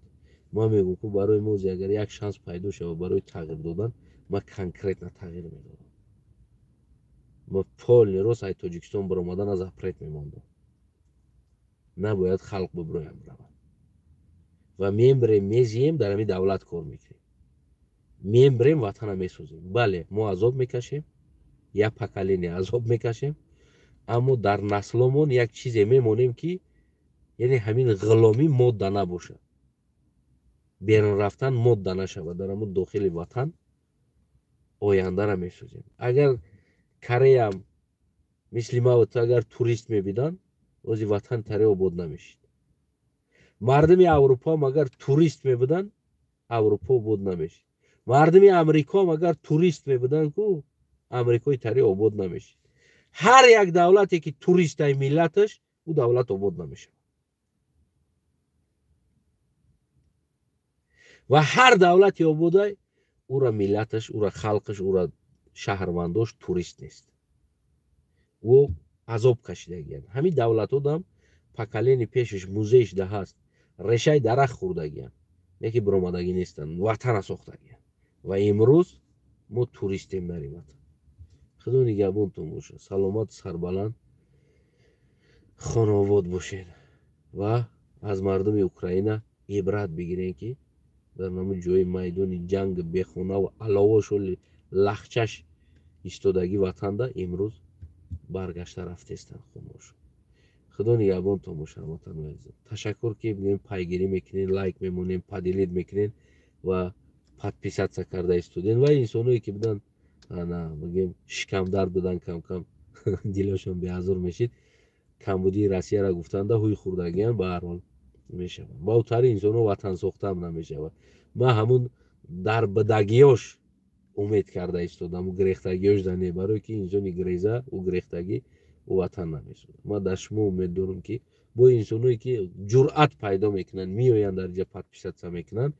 Ман мегӯм, ку барои мо агар як шанс пайдо шавад барои тағйир додан, ман конкретно тағйир медодам. Ма полный рост ай Тоҷикистон баромадан аз запрет мемондам. Набояд халқ бибироям равад ва мембирем, мезием, дар ҳамин давлат кор мекунем, мембирем, ватана месозем. Бале, мо азоб мекашем, як поколение азоб мекашем, аммо дар насломон як чизе мемонем, ки яъне ҳамин ғуломӣ модда набошад, берун рафтан модда нашавад. Дар ҳамун дохили ватан ояндара месозем. Агар Кореям мисли ма ту агар турист мебидан, ози ватан таре обод намешид. Мардуми Аврупоам агар турист мебуданд, Аврупо обод намешид. Мардуми Амрикоам агар турист мебуданд ку, Амрикои таре обод намешид. Ҳар як давлате ки туристай миллаташ, ӯ давлат обод намешавад. Ва ҳар давлати ободай, ӯра миллаташ, ӯра халқаш, ӯра шаҳрвандош турист нест, ӯ азоб кашидагиянд. Ҳамин давлатҳодам поколение пешаш музейш да ҳаст, решаи дарахт хӯрдагиянд, не ки биромадагӣ нестанд, ватана сохтагиянд. Ва имрӯз мо туристем дар ин ватан. Худо нигаҳбонтон бошад, саломат, сарбаланд, хонаобод бошед ва аз мардуми Украина ибрат бигирем, ки дар ҳамун ҷои майдони ҷанг бехонаву аловошоли лахчаш истодагӣ ватанда имрӯз баргашта рафтестанд хонаошон. Худо нигаҳбонтон бошад, ҳамватанои азизам. Ташаккур, ки пайгирӣ мекунед, лайк мемонед, поделить мекунед ва подписаться карда истодед. Ва инсоное ки буданд, ана бигем, шикамдард буданд, кам-кам дилошон беазур мешид, камбудии Россияро гуфтанда ҳуй хӯрдагиам, ба ҳар ҳол мешавад. Ба утари инсонҳо ватансохтаам намешавад. Ман ҳамун дар бадагиёш умед карда истодам, ӯ гирехтагиёш да не, барое ки инсони гиреза, ӯ гирехтагӣ, ӯ ватан намесозад. Ман дар шумо умед дорам, ки бо инсоное ки ҷуръат пайдо мекунанд, меоянд, дар инҷа подписаться мекунанд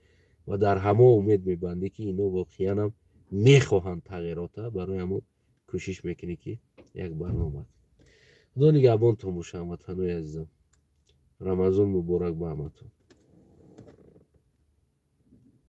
ва дар ҳамо умед мебандӣ, ки ино воқеанам мехоҳанд тағйирота, барои ҳамон кӯшиш мекунӣ, ки як барнома. Худо нигаҳбонтон бошад, ҳамватанои азизам. Рамазон муборак ба ҳаматон.